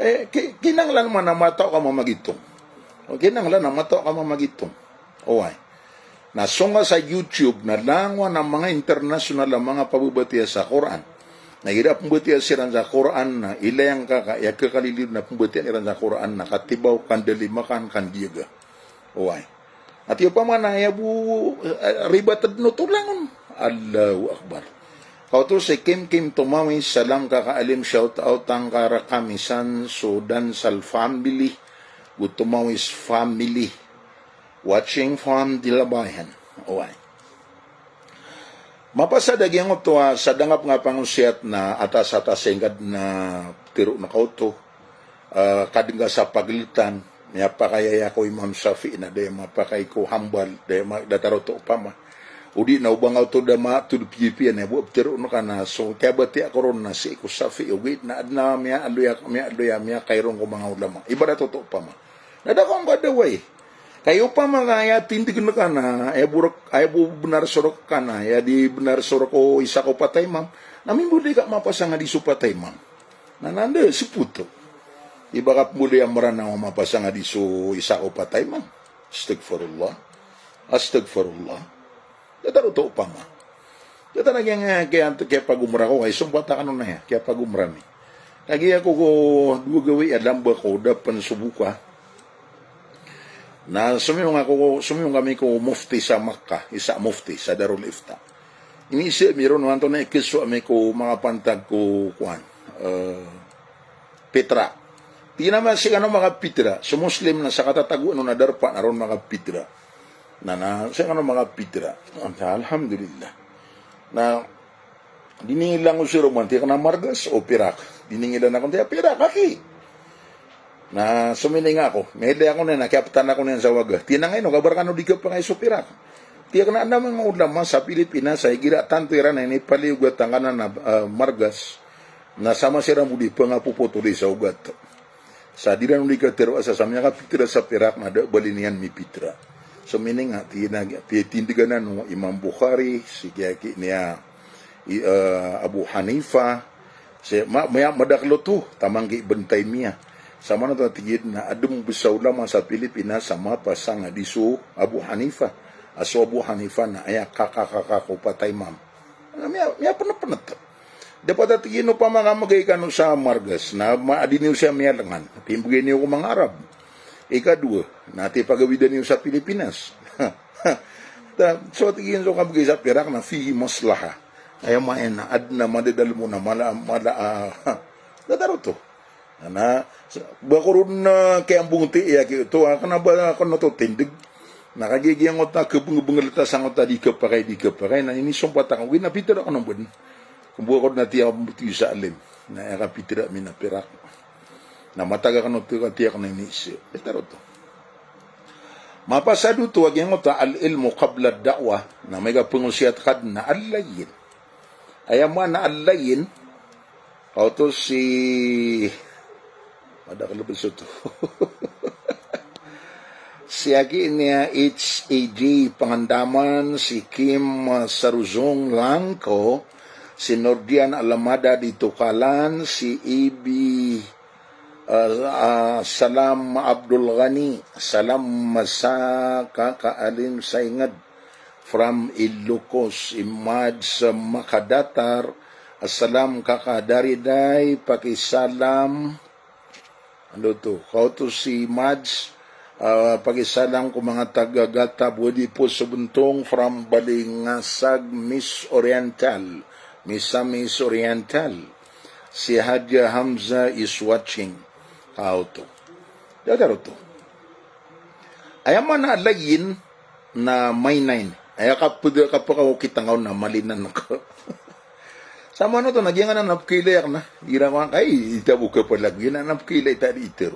Eh, ki-, kinanglan man a mataw ka mamagitong. Kinanglan a mataw ka mamagitong. Oway. Na songa sa YouTube na langon a manga international a manga pababatiya sa Qur'an. Na igira pmbatiya siran sa Qur'an na ilay angka ka, aya kakalilid na pmbatiya iran sa Qur'an na katibaw, kandalimakan, kandiyaga. Oway. Ati opama na aya bo, eh, ribat dn oto langon. Allahu Akbar. Kaoto si Kim Kim Tomawis, salam kaka Alim, shout out angka rkami san so Dansal family, go Tomawis family. Watching from Dilabayan. Oway. Mapasad a giyangkoto a sadangap nga pangosiyat na atas-atas ingka dn a ptharoon ka oto. Ah, kadn ka sa pagltan, miyapakay aya ko Imam Shafi'i na da aya mapakay ko Hanbal, da aya ma-, datar oto opama. Odi na o ba nga oto da ma-, tod piyapiya na aya bo a ptharoon ka na so kiyabatiya ko ron na sii ko Shafi'i, ogaid na adn a miyaaloy a, miyaaloy a, miyakairo ko manga ulama. Ibarat oto opama. Na da ko angka da oway. Kay opama ka aya tindeg ngka na, aya bo rk, aya bo bnar so rk ka na, aya di bnar so rk o isa ko pata imam, na mimbaloy ka mapasangadi so pata imam. Na nanda, spoto. Iba ka pmbaloy a Mranaw a mapasangadi so isa ko pata imam. Astaghfirullah. Astaghfirullah. Datar oto opama. Kata na kiyang, kiyang, kiyapagomra ko, ay sompat akn on aya, kiyapagomra mi. Lagid ako ko dowa gawii a lamba ko da pn so boka. Na somiyong ako, somiyong kami ko mufti sa Makkah, isa a mufti sa Darul Ifta. Iniiza mi ron o antonaa i kaso ami ko makapantag ko kowan, eh, pitra. Tig iyan a sii kano makapitra. So Muslim na sakatatago on na darpa na ron makapitra. Na, na, sii kano makapitra. Alhamdulillah. Na, diningilan ko siran man, tig akn a margas o pirak. Diningilan akn, tig a pirak, aki. Na somininga ako. Mailay ako niyan, na kiyaptan ako niyan sa waga. Tig iyan a, "Ngaino, kabar kano di kapakay so pirak?" Tig akn a, "Adn a manga ulama sa Pilipinas a igira tanto iran a inipaliyogat angkanan a, ah, margas, na sama siran bo di pangapopotoli sa ogat. Sa di ran o di katharo a sa, sa miyakapitra sa pirak na da a bali niyan mipitra." Somininga, tig iyan a, tig iyan a, tindgan anan o Imam Bukhari, si kiyaki niya i, eh, Abu Hanifa, si, ma, maya, madakl oto, taman ki Ibn Taymiyyah. Sa maana oto, tig iyan a adn bo sa ulama sa Pilipinas a mapasang a di so Abu Hanifa. A so Abu Hanifa na aya kakakaka ko patay mam. Na miya, miyapnpnt. Dapat a tig iyan opama ka magay kano sa margas, na ma, di niyo siya miyalangan. Tig iyan, bgay niyo ko manga Arab. Ikadowa, na tig iyan, pagawidan iyo sa Pilipinas. Ta, so tig iyan, so kabgay sa pirak na fihi maslaha. Aya maana, adn a madadalm on a mala, mala, ah, ha. Datar oto. Na, ba ko ron, ah, kiyambongti iya ki oto, ah, kna ba ko oto tindg. Na kagiya giyangkoto a kabngbngl ta sangkoto a di kapakay, di kapakay, na inisompat akn, oway na pitra kano bn. Kmbawa ko ron a tig iyan a mbti sa alim. Na aya kapitra ami na pirak. Na matag akn oto, tig akn a iniiza. Datar oto. Mapasad oto a giyangkoto a al-ilmu qabla ad-da'wah, na amay ka pngosiyat ka dn na al-layyin. Aya maana a al-layyin, ka oto si, madakl bs oto. Si aki niya H A J Pangandaman, si Kim, ah, Sarozong Langko, si Nordian Alamada di Tokalan, si A B Ah, ah, salam Abdul Ghani, salam sa kaka Alim Saingd from Ilocos, Imad sa Makadatar, salam kaka Dariday, pakisalam, ando to, ka oto si Imad, ah, pakisalam ko manga taga Gata, Buwadi, Poso, Bentong, from Balingasag, Miss Oriental, Misamis Oriental. Si Hadja Hamza is watching. Ka oto. Datar oto. Aya maana a layyin na mainain. Aya kapd, kapakaokit angka on na malinan ka. Sa maana oto na giyangkanan a pkailay akn a. Igira ko angkai, ita bo kapalagoyan a pkailay ta di itero.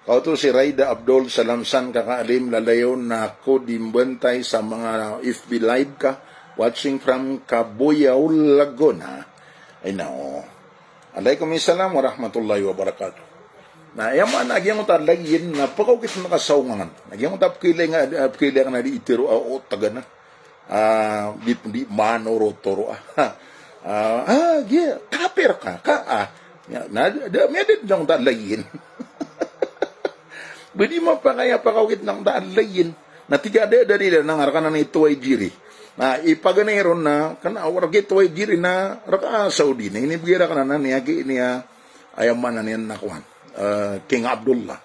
Ka oto si Raida Abdul, salam san kaka Alim, lalayon ako di mbantay sa manga F B live ka, watching from Cabuyao, Laguna. Ay nao. Alaikum salam warahmatullahi wabarakatuh. Na aya maana a giyangkoto a layyin na pakaokit na kasaongangan. Na giyangkoto a pkailay nga, ah, pkailay akn a di itero a, o, taga na. Ah, di, di manoro-toro, ah. Ah, ah, giya, kapir ka, ka, ah. Ya, na, da, miyada dn angkoto a layyin. Ba di mapakay a pakaokit angkoto a layyin. Na tig a da, da, di, da, na nga rka anan i Tuwaijiri. Na ipaganay ron na, kna, o rka i Tuwaijiri na, rka a Saudi na, inibgay rka anan i aki niya, aya maana niyan na kowan. Eh, King Abdullah.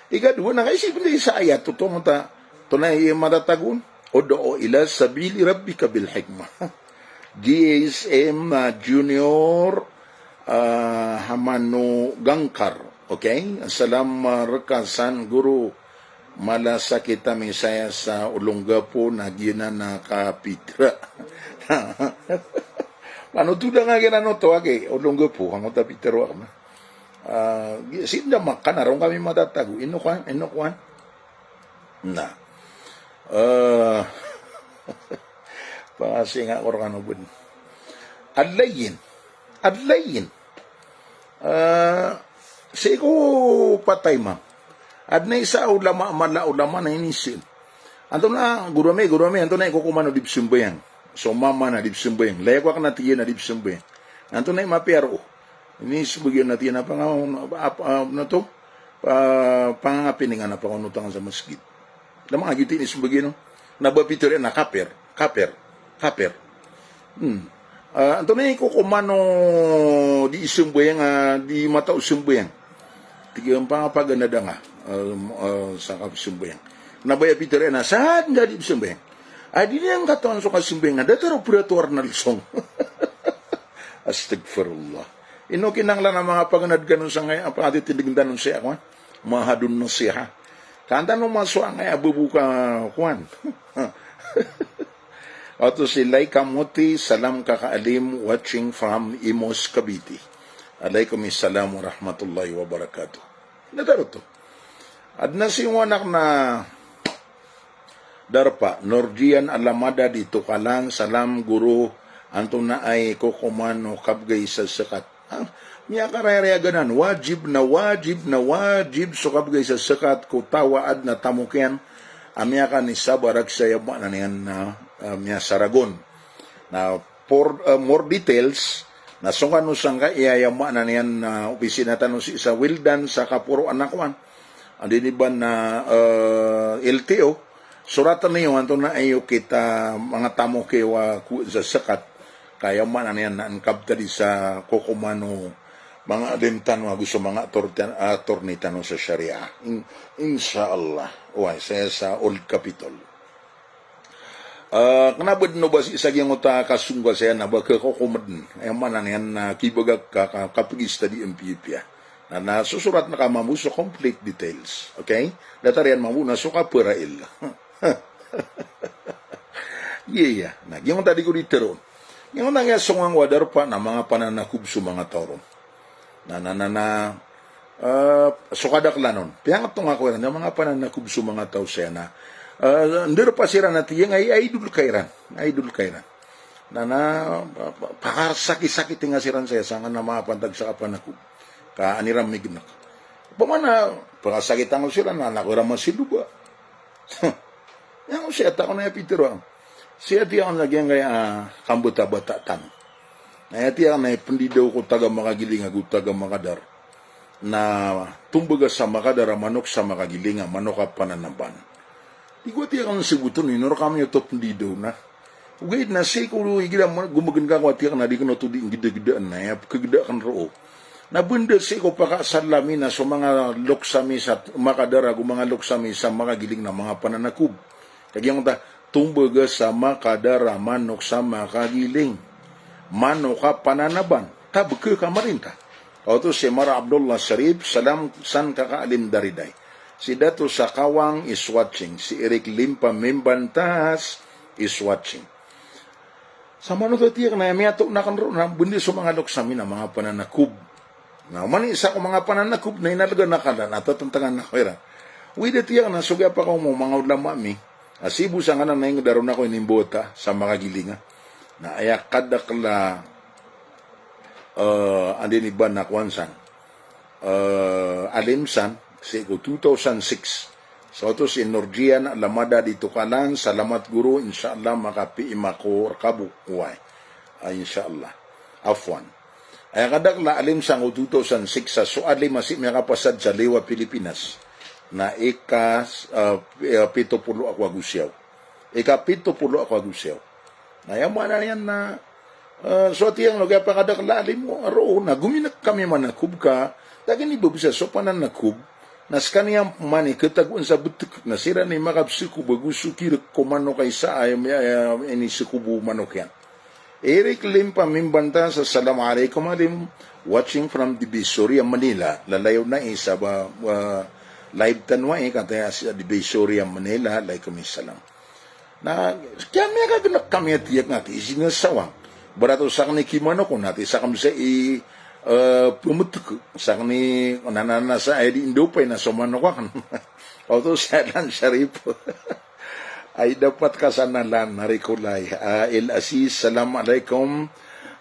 Ikadowa na kaisipn di sa ayat oto, mata, oto na i matatago on, "Ud'u ila sabili rabbika bil hikmah." G S M, ah, Junior, ah, Hamano Gangkar. Okay? Salam, ah, rka san guru. Mala sakit ami saya sa Olongapo na giyanan a kapitra. Manoto da nga giyanan oto aki, Olongapo, angkoto a pitero akn a. Ah, gi-, sii dn a Makkah na roo kami matatago. Ino kowan, ino kowan. Na. Eh, pangasinga ko rkano bn. Al-layyin. Al-layyin. Eh, sii ko patay ma. Adn a isa a ulama, mala a ulama na iniiza. Antonaa, goro ami, goro ami, antonaa i kokoman o di pzambayang. So mama na di pzambayang. Laya ko akn a tig iyan a di pzambayang. Antonaa i mapiya roo. Inismbag iyan a tig iyan a panga-, ap-, ap-, na to? Pa-, pangangapiningan a pangonotangan sa masgit. Lamang a giyoto i inismbag iyan, no? Na ba pitero iyan a kapir, kapir, kapir. Hmm. Ah, antonaa i kokoman o di sambayang, ah, di matao sambayang. Tig iyan, pangapaganadan ka, ah, ah, sa kapsambayang. Na ba aya pitharo iyan a sadn ka di psambayang. Ah, di niyan katawan so kasambayang na datar o prato Arnalsong. Astagfirullah. Ino kinanglan a mangapaganad kano sangkaya a pangatitindg tano sii a kowan? Mahadun nasiha. Ka an tano masowa angkaya a babo ka kowan. Oto si Laika Moti, salam Kaka Alim, watching from Imus, Cavite. Alaikum salam warahmatullahi wabarakatuh. Datar oto. Adn a sii o anak na darpa, Norjian Alamada di Tokalan, salam guro, antonaa i kokoman o kabgay sa zakat. Ah, miyakarayarayag anan, wajib na wajib na wajib so kabgay sa zakat ko taw a adn a tamok iyan a miyakanisab a raksa, aya maana niyan na, ah, miyasaragon. Na for, ah, more details, na song kano sangkaya, aya maana niyan na opisina tano sii sa Wildan sa kaporoan a kowan. Andi ni ba na, ah, L T O, sorat niyo antonaa i okit a manga tamok iyo a kowaan sa zakat. Ka aya maana niyan na an kabtadi sa kokoman o manga alim tano ago so manga ator-, attorney tano sa Sharia. In-, insha Allah. Oway, saya sa Old Capitol. Ah, kna a ba dn o ba sii sa giyangkoto a kasong ka saya na ba khakokom dn. Aya maana niyan na kibagak ka, ka, kapagistadi iyan piyapiya. Na, na sosorat ngka mambo so complete details. Okay? Datar iyan mambo na so kaparail. Iya, iya. Na giyangkoto a di ko di tharoon. Giyangkoto a giya song angkoto a darpa na manga pananakob so manga taw ron. Na, na, na, na, ah, so kadaklan on. Piyangtonga ko iran, na manga pananakob so manga taw saya na, ah, ndarpa siran a tig iyan a idol ka iran. Idol ka iran. Na, na, pa-, pa-, pakarsakisakiti nga siran saya sangkanan a manga pantag sa kapanakob. Ka an iran migenek. Opama na, pakarsakiti angkoto siran, na, na ko iran masiloba. Aya ko saya, takon aya pitharo. Saya tig iyan a giyangkaya, ah, kambatabata tano. Na aya tig iyan a ipndidaw ko taga Makagiling ago taga Makadar. Na tombaga sa Makadar a manok sa Makagiling a manok a pananaban. Di ko tig iyan a saboton, ino rkami oto pndidaw na. Ogaid na sii ko igira ma-, gomegen ka ko a tig iyan a di kano oto di nggdagdaan na, aya pkhagda akn roo. Na bnda sii ko pakasalami na so manga loks ami sa Makadar ago manga loks ami sa Makagiling na manga pananakob. Kagiya ngota, tombaga sa Makadar a manok sa Makagiling. Manok a pananaban. Tabka ka marinta. Oto si Mara Abdullah Sharif, salam san Kaka Alim Dariday. Si Dato Sakawang is watching. Si Eric Limpa Mimbantas is watching. Sa manoto tiyak na miyatoon akn roo na bndi so manga loks ami na manga pananakob. Na oman i isa ko manga pananakob na inalgan akn na tatantangan ako iran. Wida tiyak na so giya pakaoma o manga ulama ami a Sibo sangkanan na ingd a ron ako inimbota sa Makagiling a. Na aya kadakl a, eh, andi ni ba na kowan san. Eh, alim san, sii ko two thousand six. Sa oto si Norjian Lamada di Tokalan, salamat guro, insha Allah makapiim ako rka bo. Oway. Ah, insha Allah. Afwan. Aya kadakl a alim san ko two thousand six sa so alim a sii miyakapasad sa Liwa Pilipinas. Na ika, ah, pi-, pito polo ako ago siyaw. Ika pito polo ako ago siyaw. Na aya maana niyan na, eh, so tiyak na giya pakadakl a alim roo na gominek kami manakob ka, lagid i ba bisa so pananakob na skaniyan pman i khatagoan sa btk na siran i makapsakob ago so kirk ko manok a isa a, eh, inisakob o manok iyan. Eric Lim Pamimbantas, assalamu alaikum Alim, watching from Divisoria, Manila. Lalayon na isa ba, ah, live tano ai, kataya sa Divisoria, Manila, alaikum salam. Na kiya miyakagnak kami a tiyak nga ti isinga sawang. Barato sakn i kimanok on, na ti sakn sa i, eh, pmtk, sakn i nananasa ay di indopay na so manok akn. Oto si Alan Sharif. Ay dapat ka sa Nalan, Ricolay. Ah, El Aziz, salam alaikum.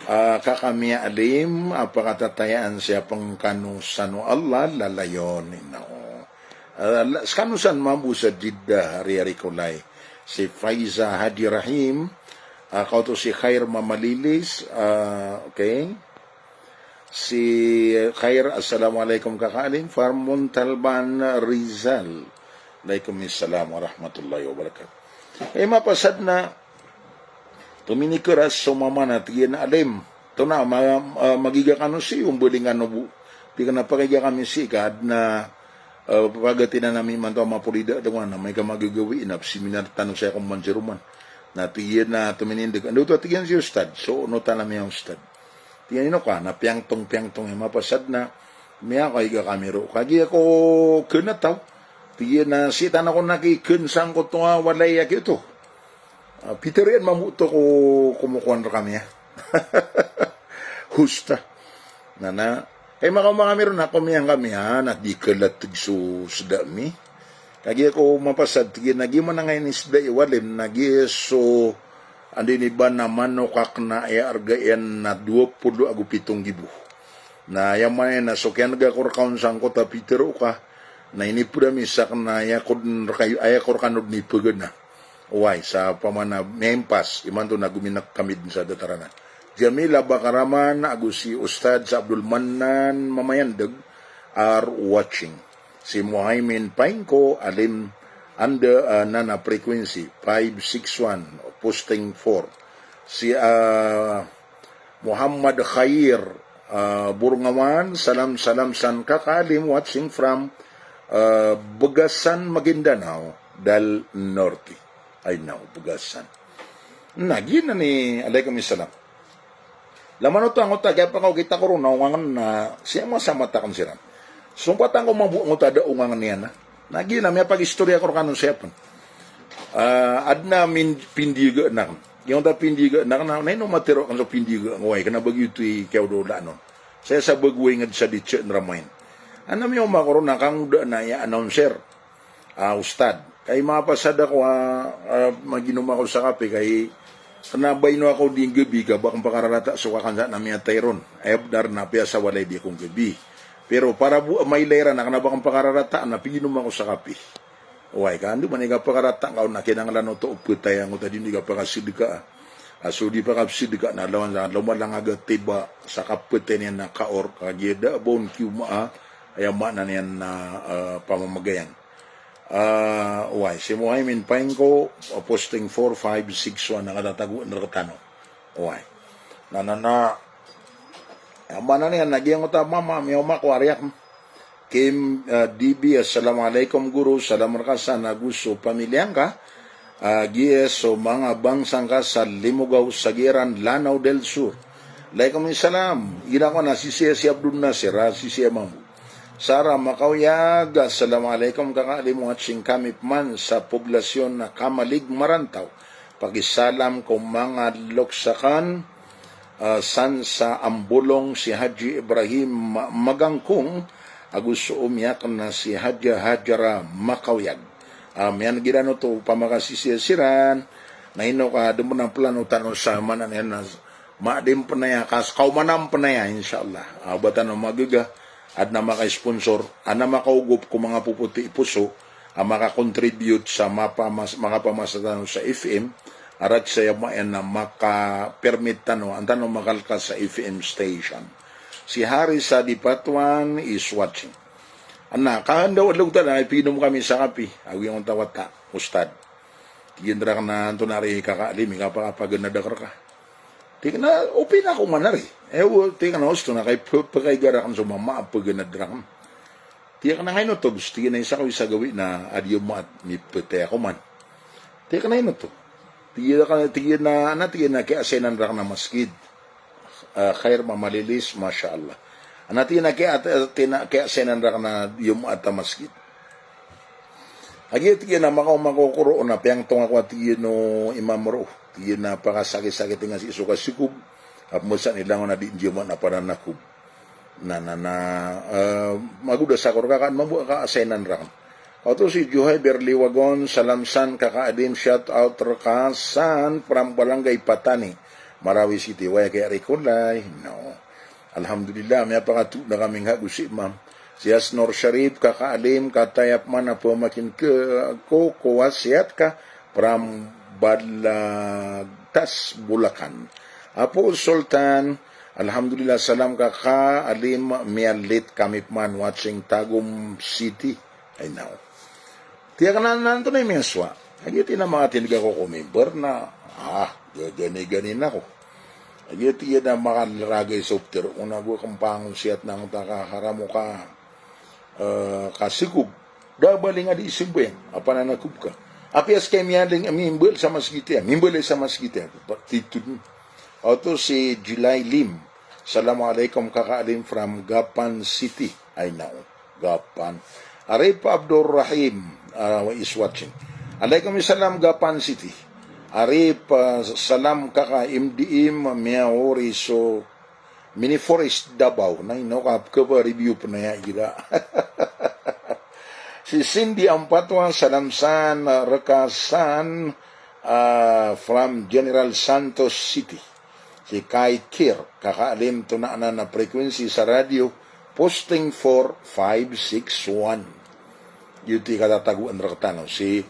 Ah, kakami a Alim, a pakatatayaan siya pn kano san o Allah, lalayon ino. Ah, la-, skano san mambo sa Jeddah, Ria Ricolay. Si Faiza Hadi Rahim, ah, kaoto si Khair Mamalilis, ah, okay. Si Khair, assalamu alaikum Kaka Alim, from Montalban, Rizal. Alaikum salam warahmatullahi wabarakatuh. Eh, mapasad na Tominikeras so mama na tig iyan a, "Alim, to na ma-, ah, magiga kano sii, ombaling kano bo." Tig iyan a, "Pagiga kami sii ka adn a, ah, pagatinan ami imanto a mapolida dn ko na amay ka magagawii na psiminar tano saya ko man si roman." Na tig iyan a tominindg, "Anda oto?" Tig iyan, "Si Ustad." "So onotan ami a Ustad." Tig iyan, "Ino ka?" Na piyangtong-piyangtong iyan, mapasad na miyakaiga kami roo. Kagiya ko kn a taw, tig iyan a, "Sii tano kon aki kn sangkoto a walay a giyoto." Ah, pitarian mambo oto ko komokowan rkami a. Husta. Na, na, kay makaoma kami ron na komiyang kami a, na di kalatg so sda ami. Kagiya ko mapasad, tig iyan a giya man angkaini sda i walim, na giya so, anda ini ba na manok a kna aya arga iyan na dowa polo ago pito nggibo. Na aya maana niyan na so kiyan'ga ko rka on sangkoto a pitaro ka, na inipd ami sa kna aya ko dn rka, aya ko rkano dn ipagana. Oway, sa pamana miyampas, imanto na gominak kami dn sa datar anan. Jamila Bakaraman ago si Ustadz Abdul Mannan Mamayandg are watching. Si Muhaimin Paingko, Alim, anda, ah, nan a frequency, five six one, posting four. Si, ah, Muhammad Khair, ah, Borongawan, salam, salam san Kaka Alim, watching from, ah, Bagasan, Maguindanao del Norte. Ay, nao, Bagasan. Na giyanan i, alaikum salam. Laman oto angkoto a kiyapakaokit ako ron na ongangen na siya masa matakn siran. Sompatan ko mambo angkoto a da ongangen iyan a. Na giyanan miyapagistoriya ko rkano saya pn. Ah, adn a min-, pindiyagaan akn. Giyangkoto a pindiyagaan akn na, na ino matero akn so pindiyagaan ko, oway, kna ba giyoto i kiyaodoolaan on. Saya sa bago a ingd sa di tiyaan ramain. Adn a miyaoma ko ron na kangodaan a aya announcer. Ah, Ustad. Kay mapasad ako a, ah, maginom ako sa kape, kay kna ba ino ako di nggabi ka ba akn pakararata so kakansa na miyatay ron. Aya bnar na apiya sa walay di ako nggabi. Pero para bo a mailay ran a kna ba akn pakararata na piginom ako sa kape. Oway, ka anda man i kapakarata ngka on na kinanglan oto o ptay angkoto a di niyan kapakasidka. Ah, so di pakapsidka na lawan sa lomalang a gatiba sa kaptay niyan na kaor, kagiya da a ba on kiyomaa, aya maana niyan na, ah, pamamagayan. Ah, oway, si Muhaimin Paingko, ah, posting four five six one, na katatagoan rktano. Oway. Na, na, na, aya maana niyan na giyangkoto a mama, miyaoma ko ari akn. Kim, ah, D B, assalamu alaikum guru, salam rka san ago so pamilya ngka. Ah, giya so manga bangsa ngka sa Limogaw, Sagiran, Lanao del Sur. Alaikum salam. Ina ko na sisiya si Abdul Nasir, ah, sisiya mambo. Sara Makaoyag, assalamu alaikum Kaka Alim, watching kami pman sa poblasyon na Kamalig, Marantaw. Pakisalam ko manga loks akn, ah, san sa Ambolong si Haji Ibrahim Ma-, Magangkong, ago so omi akn na si Haja Hajara Makaoyag. Ah, miyan giran oto pamakasisiya siran, na ino ka dn pn a plano tano sa maana niyan na ma-, di pn aya, kas-, kaoman pn aya, insha Allah. Ah, ba tano magaga, adn a maka-sponsor, adn a makaogop ko manga popoti i poso, a maka-contribute sa mapamas-, makapamasa tano sa F M, a rk saya maana na maka-permit tano, an tano makalka sa F M station. Si Hari sa Dipatuan is watching. Ana, kahandaw a logta na ipinom kami sa kapi, ago giyangkoto a wata, Ustad. Tig iyan rakn a antonaa ri Kaka Alim i kapakapaganad akn rka. Tig iyan a, open ako man ari. Eh, o, tig iyan a, osto na kay p-, pkaiga rakn so mama a paganad rakn. Tig iyan a, ino oto, bs, tig iyan a, isa ko isa gawii na adi Jumaat, mipatay ako man. Tig iyan a, ino oto. Tig iyan a, tig iyan a, ana, tig iyan a, kiyaasayanan rakn a masgid. Ah, Khair Mamalilis, masha Allah. Ana tig iyan a kiya-, tig iyan a kiyasayanan rakn a Jumaat a masgid. Kagiya tig iyan a makaoma ako roo na piyangtong ako a tig iyan o imam roo. Tig iyan a pakasakit-sakit nga sii so kasikob. A pmbasa niyan langon a di Jumaat na pananakob. Na, na, na, ah, magodas ako rka ka mambo a kasayanan rakn. Oto si Juhayber Liwagon, salam san Kaka Alim, shout out rka san from Barangay Patani, Marawi City. Waya kaya rikolay? No. Alhamdulillah, miyapakatoon kami ngka go si Imam. Si Asnor Sharif, Kaka Alim, kataya pman a pamakin ko, ko wasiyat ka, from Balagtas, Bulacan. Apo Sultan, alhamdulillah, salam Kaka Alim, miyalit kami pman watching Tagum City. Ay, naw. Tig iyan a, antonaa i miyasowa? Kagiya tig iyan a makatindg ako ko mimbar na, ah, Gani-gani na ko. Aya tiyan a makalragay sa opter. Ona bo kempang siyat na ngota ka haramo ka, eh, ka sikog. Da baling a di simbayang. Apa na nakub ka. Apiya skay miyaling, mimbal sa masgit iya. Mimbal sa masgit iya. Titun. Oto si July Lim. Assalamu alaikum Kaka Lim from Gapan City. Ay nao. Gapan. Arif Abdul Rahim, ah, is watching. Alaikum salam Gapan City. Arif, ah, salam Kaka M D M, miyaori so mini forest Davao. Na ino ka kaba review pn aya ira. Si Cindy Ampatwa, salam san, reka san, ah, from General Santos City. Si Kai Kir, Kaka Lim, tonaa anan a frequency sa radio, posting four five six one. Giyoto i katatagoan rktano. Si,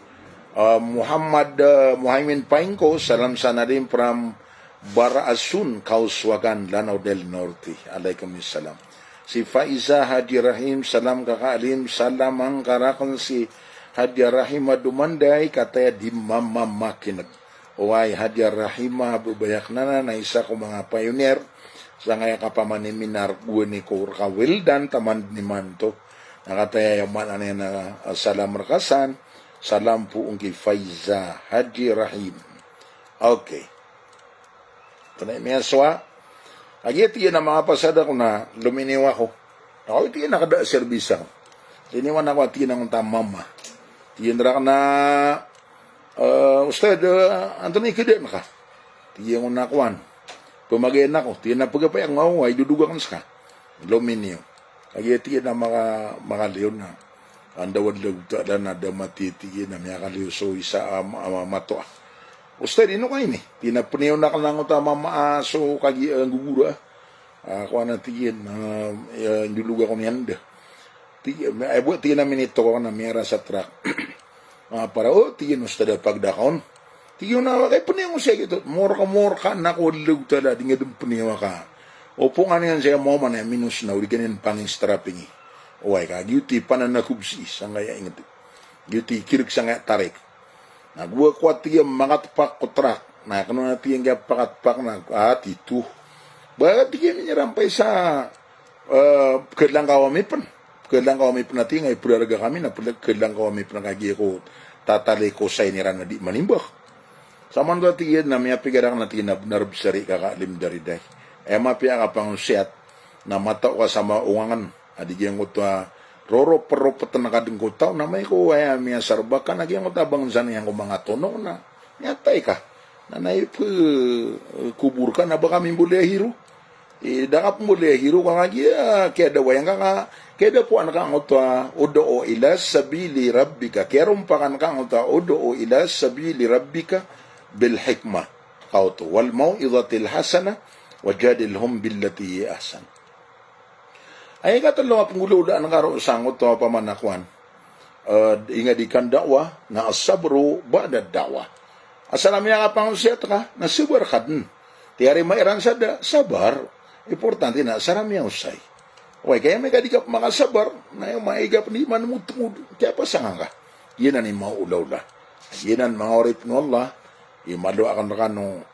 ah, Muhammad, ah, Muhaimin Paingko, salam san Alim from Baraasun, Kauswagan, Lanao del Norte. Alaikum salam. Si Faiza Haji Rahim, salam Kaka Alim, salam angka rakn si Haji Rahim a Dumanday, kataya di mamamakineg. Oway, Haji Rahim a bebay akn anan na isa ko manga pioneer sangkaya kapamaniminar gowani ko rka Wildan taman dn imanto. Na kataya aya maana niyan na, ah, salam rka san, salam po ongki Faiza Haji Rahim. Okay. Tonaa i miyasowa. Kagiya tiyan a manga pasad ako na lominiyo ako. Ako tiyan a kada serbis ako. Tiniwan ako a tiyan a ngota mama. Tiyan rakn a, eh, Ustad, eh, antonaa i kdaan ka? Tiyan ko na kowan. Pemagayan ako. Tiyan a pegapay ako nga, o, ay dodog akn ska. Lominiyo. Kagiya tiyan a maka-, makaliyo na. Anda wad lagot a da na da mati tiyan a miyakaliyo so isa a ma-, a ma-, matoa. Ustad, ino ka ini? Tiyan a peniyo na kna ngota mama a so kagiya, eh, gogora. Ah, kowan a tiyan, ah, iya, ndolog ako niyan da. Tiyan, ay bo tiyan a minitoko na miyara sa trak. Ah, para, o, tiyan, Ustad a pagdakaon. Tiyan a, kay peniyo saya gito. Morka, morka na ko lagot a da, di nga dn peniyo ka. Opo nga niyan saya moman a minos na, o di ka niyan pangistrapingi. Oway ka, giyoto i pananakob sii, sangkaya inget. Giyoto i kireg sangkaya tarik. Na gowa ko a tiyan makatpak ko trak. Na kano na tiyan kiyapakatpak na, ah, tito. Ba tiyan minirampay sa, eh, pkadlang ka wami pn. Pkadlang ka wami pn a tiyan, ay praraga kami na pkadlang ka wami pn kagiya ko tatalay ko sa iniran na di manimbak. Samanto a tiyan na miyapigarak na tiyan na bnar bsari Kaka Alim Dariday. Aya mapiya a kapangosiyat na matao ka sa maongangan. A di giyangkoto a roroperopetn ka dn ko taw na amay ko aya miyasarba ka na giyangkoto a bangsa niyan ko manga tonong na miyatay ka. Na naipe, eh, kobor ka na ba ka mimboliya hiro. Eh, da ka pmboliya hiro ka kagiya kiyadawayan ka ka, kiyadapoan ka angkoto a ud'u ila sabili rabbika, kiyarompakan ka angkoto a ud'u ila sabili rabbika bil hikmah. Kaoto, wal mau'izatil hasanah, wajadilhum billati hiya ahsan. Aya ikatlo a pnggolawlaan ka roo sangkoto a pamanakowan. Eh, ingadi kan da'wah, na as-sabru ba'da da'wah. Asar a miyakapangosiyat ka, na sabar ka dn. Tiyarima iran sa da, sabar. Importante na asar a miyaosay. Oway, kaya mika di ka pmakasabar, na aya maiga pn di man motmod, kiyapasang angka. Giyanan i maolaola. Giyanan manga oripn o Allah, i malo akn rkano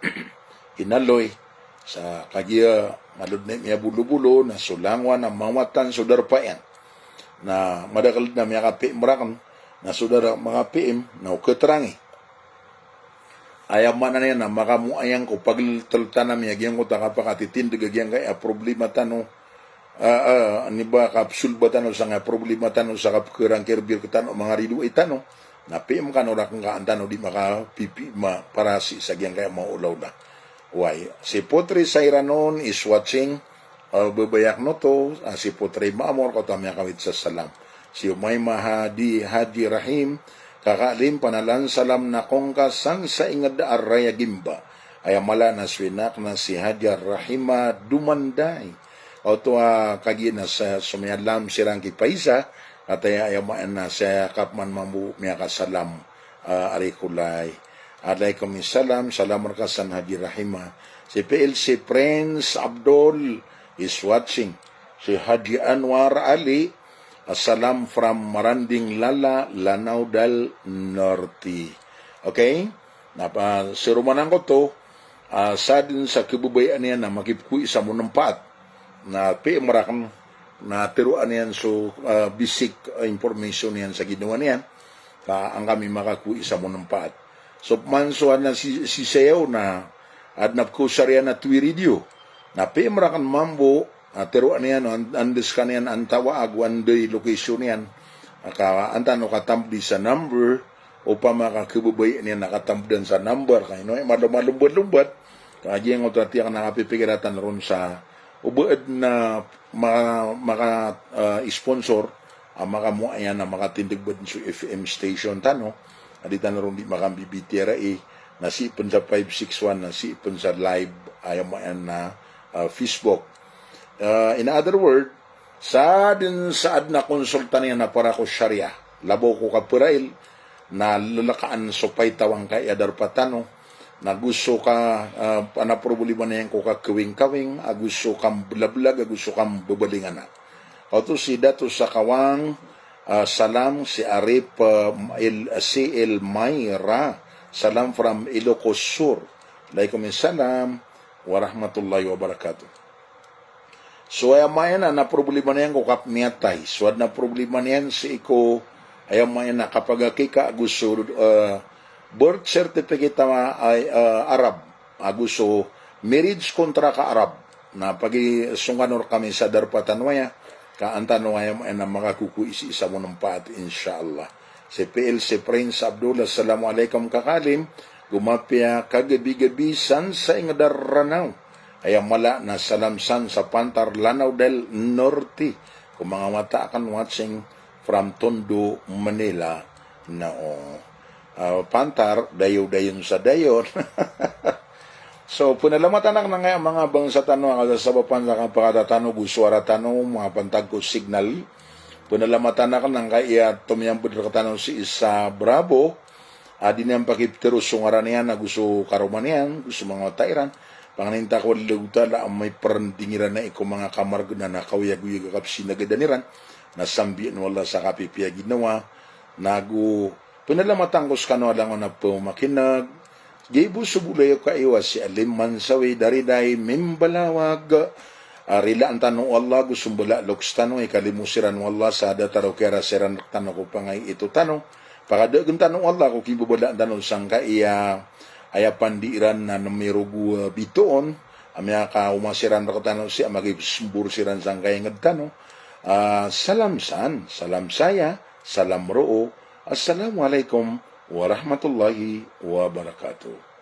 inaloy, sa kagiya malo dn i miyabolobolo, na so langowan a mawatan so darpa iyan. Na madakl dn a miyaka-PM rakn, na so dara maka-PM, na o keterangi. Aya maana niyan na makamoayang ko pagltltan ami a giyangkoto a kapakatitindg a giyangkaya problema tano. Ah, ah, aniba kapsolba tano sangkaya problema tano sa kapkerangkir bir ktano manga ridoay tano. Na PM kano rakn ka an tano di makapipi ma parasi sa giyangkaya maolaola. Wai, si Putri Sairanon is watching. Ah, bebay akn oto, ah, si Putri Maamor, koto a miyakawit sa salam. Si Umaima Hadi, Hadi Rahim, Kaka Lim, panalan salam na kongka san sa ingd a raya gimba. Aya mala na so ina akn a si Hajar Rahima Dumanday. Oto a kagiya na sa somiyalam siran ki Paiza, kataya aya maana sa kapman mambo miyakasalam. Ah, ari kolay. Alaikum salam, salam rka san Haji Rahima. Si PLC Prince Abdul is watching. Si Haji Anwar Ali, salam from Maranding Lala, Lanao del Norte. Okay? Na pa, si Roman angkoto, ah, sa dn sa khababayaan iyan na makipkoi sa monompaat. Na pm rakn na tharoa niyan so, ah, basic, ah, information iyan sa ginawa niyan. Ka an kami makakoi sa monompaat. So pman so adn a si, sisayaw na adn a pkhaosar iyan a Twi Radio. Na pm rakn mambo, ah, tharoa niyan o an, anda skaniyan antawa ago anda i location iyan. Ka an tano katamdi sa number, opama ka khababayaan iyan a katamdan sa number, ka ino i malomalombad-lombad. Ka giyangkoto a tiyak na kapipikiratan ron sa o ba adn a ma-, maka, ah, sponsor, ah, makamoa iyan a makatindg badn so F M station tano. A di tano ron di makambibitiyarai, na sii pn sa five six one, na sii pn sa live, aya maana na, ah, Facebook. Ah, in other word, sa dn sa adn a konsulta niyan a para ko Sharia, labaw ko kaparail, na lalakaan so paitaw angkai a darpa tano, na go so ka, ah, panaproblema niyan ko kakawing-kawing, ago so kamblablag, ago so kambabalingana. Kaoto si Dato Sakawang, ah, Salam, si Arif, ah, El, si El Mayra, salam from Ilocos Sur. Alaikum salam warahmatullahi wabarakatuh. So aya maana na problema niyan ko kapmiyatay. So adn a problema niyan sii ko aya maana kapagakika ago so, eh, birth certificate a, ay, eh, Arab. Ago so marriage contract a Arab. Na pagisongkan o rkami sa darpa tano aya. Ka an tano aya maana makakokoi sii sa monompaat, insha Allah. Si P L C Prince Abdul, assalamu alaikum Kaka Alim. Go mapiya ka gabi-gabi san sa ingd a Ranaw. Aya mala na salam san sa Pantar Lanao del Norte. Ko manga wata akn watching from Tondo, Manila. Na o, ah, Pantar, dayo-dayon sa dayon. So, pnalamatan akn angkaya manga bangsa tano a kasasabapan sa kapakata tano go sowara tano, manga pantag ko signal. Pnalamatan akn angkaya tomiyambd rktano sii sa Bravo, a di niyan pakiptero so ngaran iyan ago so karoma niyan, ago so manga wata iran. Pangnin ta ko Allahu Ta'ala a miprnding iran ai ko manga kamargn a kaoyagoyag a kapsinagadan iran, na sambian o Allah sa kapipiya ginawa, na go pnalamatan ko skano a langon a pmakineg. Giya bo so bolayoka iyo a si Alim Mansawi Dariday Mimbalawag. A rilaan tano o Allah go so mbala a loks tano, ikalimo siran o Allah sa datar o kiyarasa iran rktano ko pangaiito tano. Pakadaagn tano o Allah ko kimbabalaan tano sangkaya aya pandi iran na nmirogo a bitoon, a miyakaoma siran rktano sii a makipsmbor siran sangkaya ingd tano. Ah, salam san, salam saya, salam roo. Assalamu alaikum warahmatullahi wabarakatuh.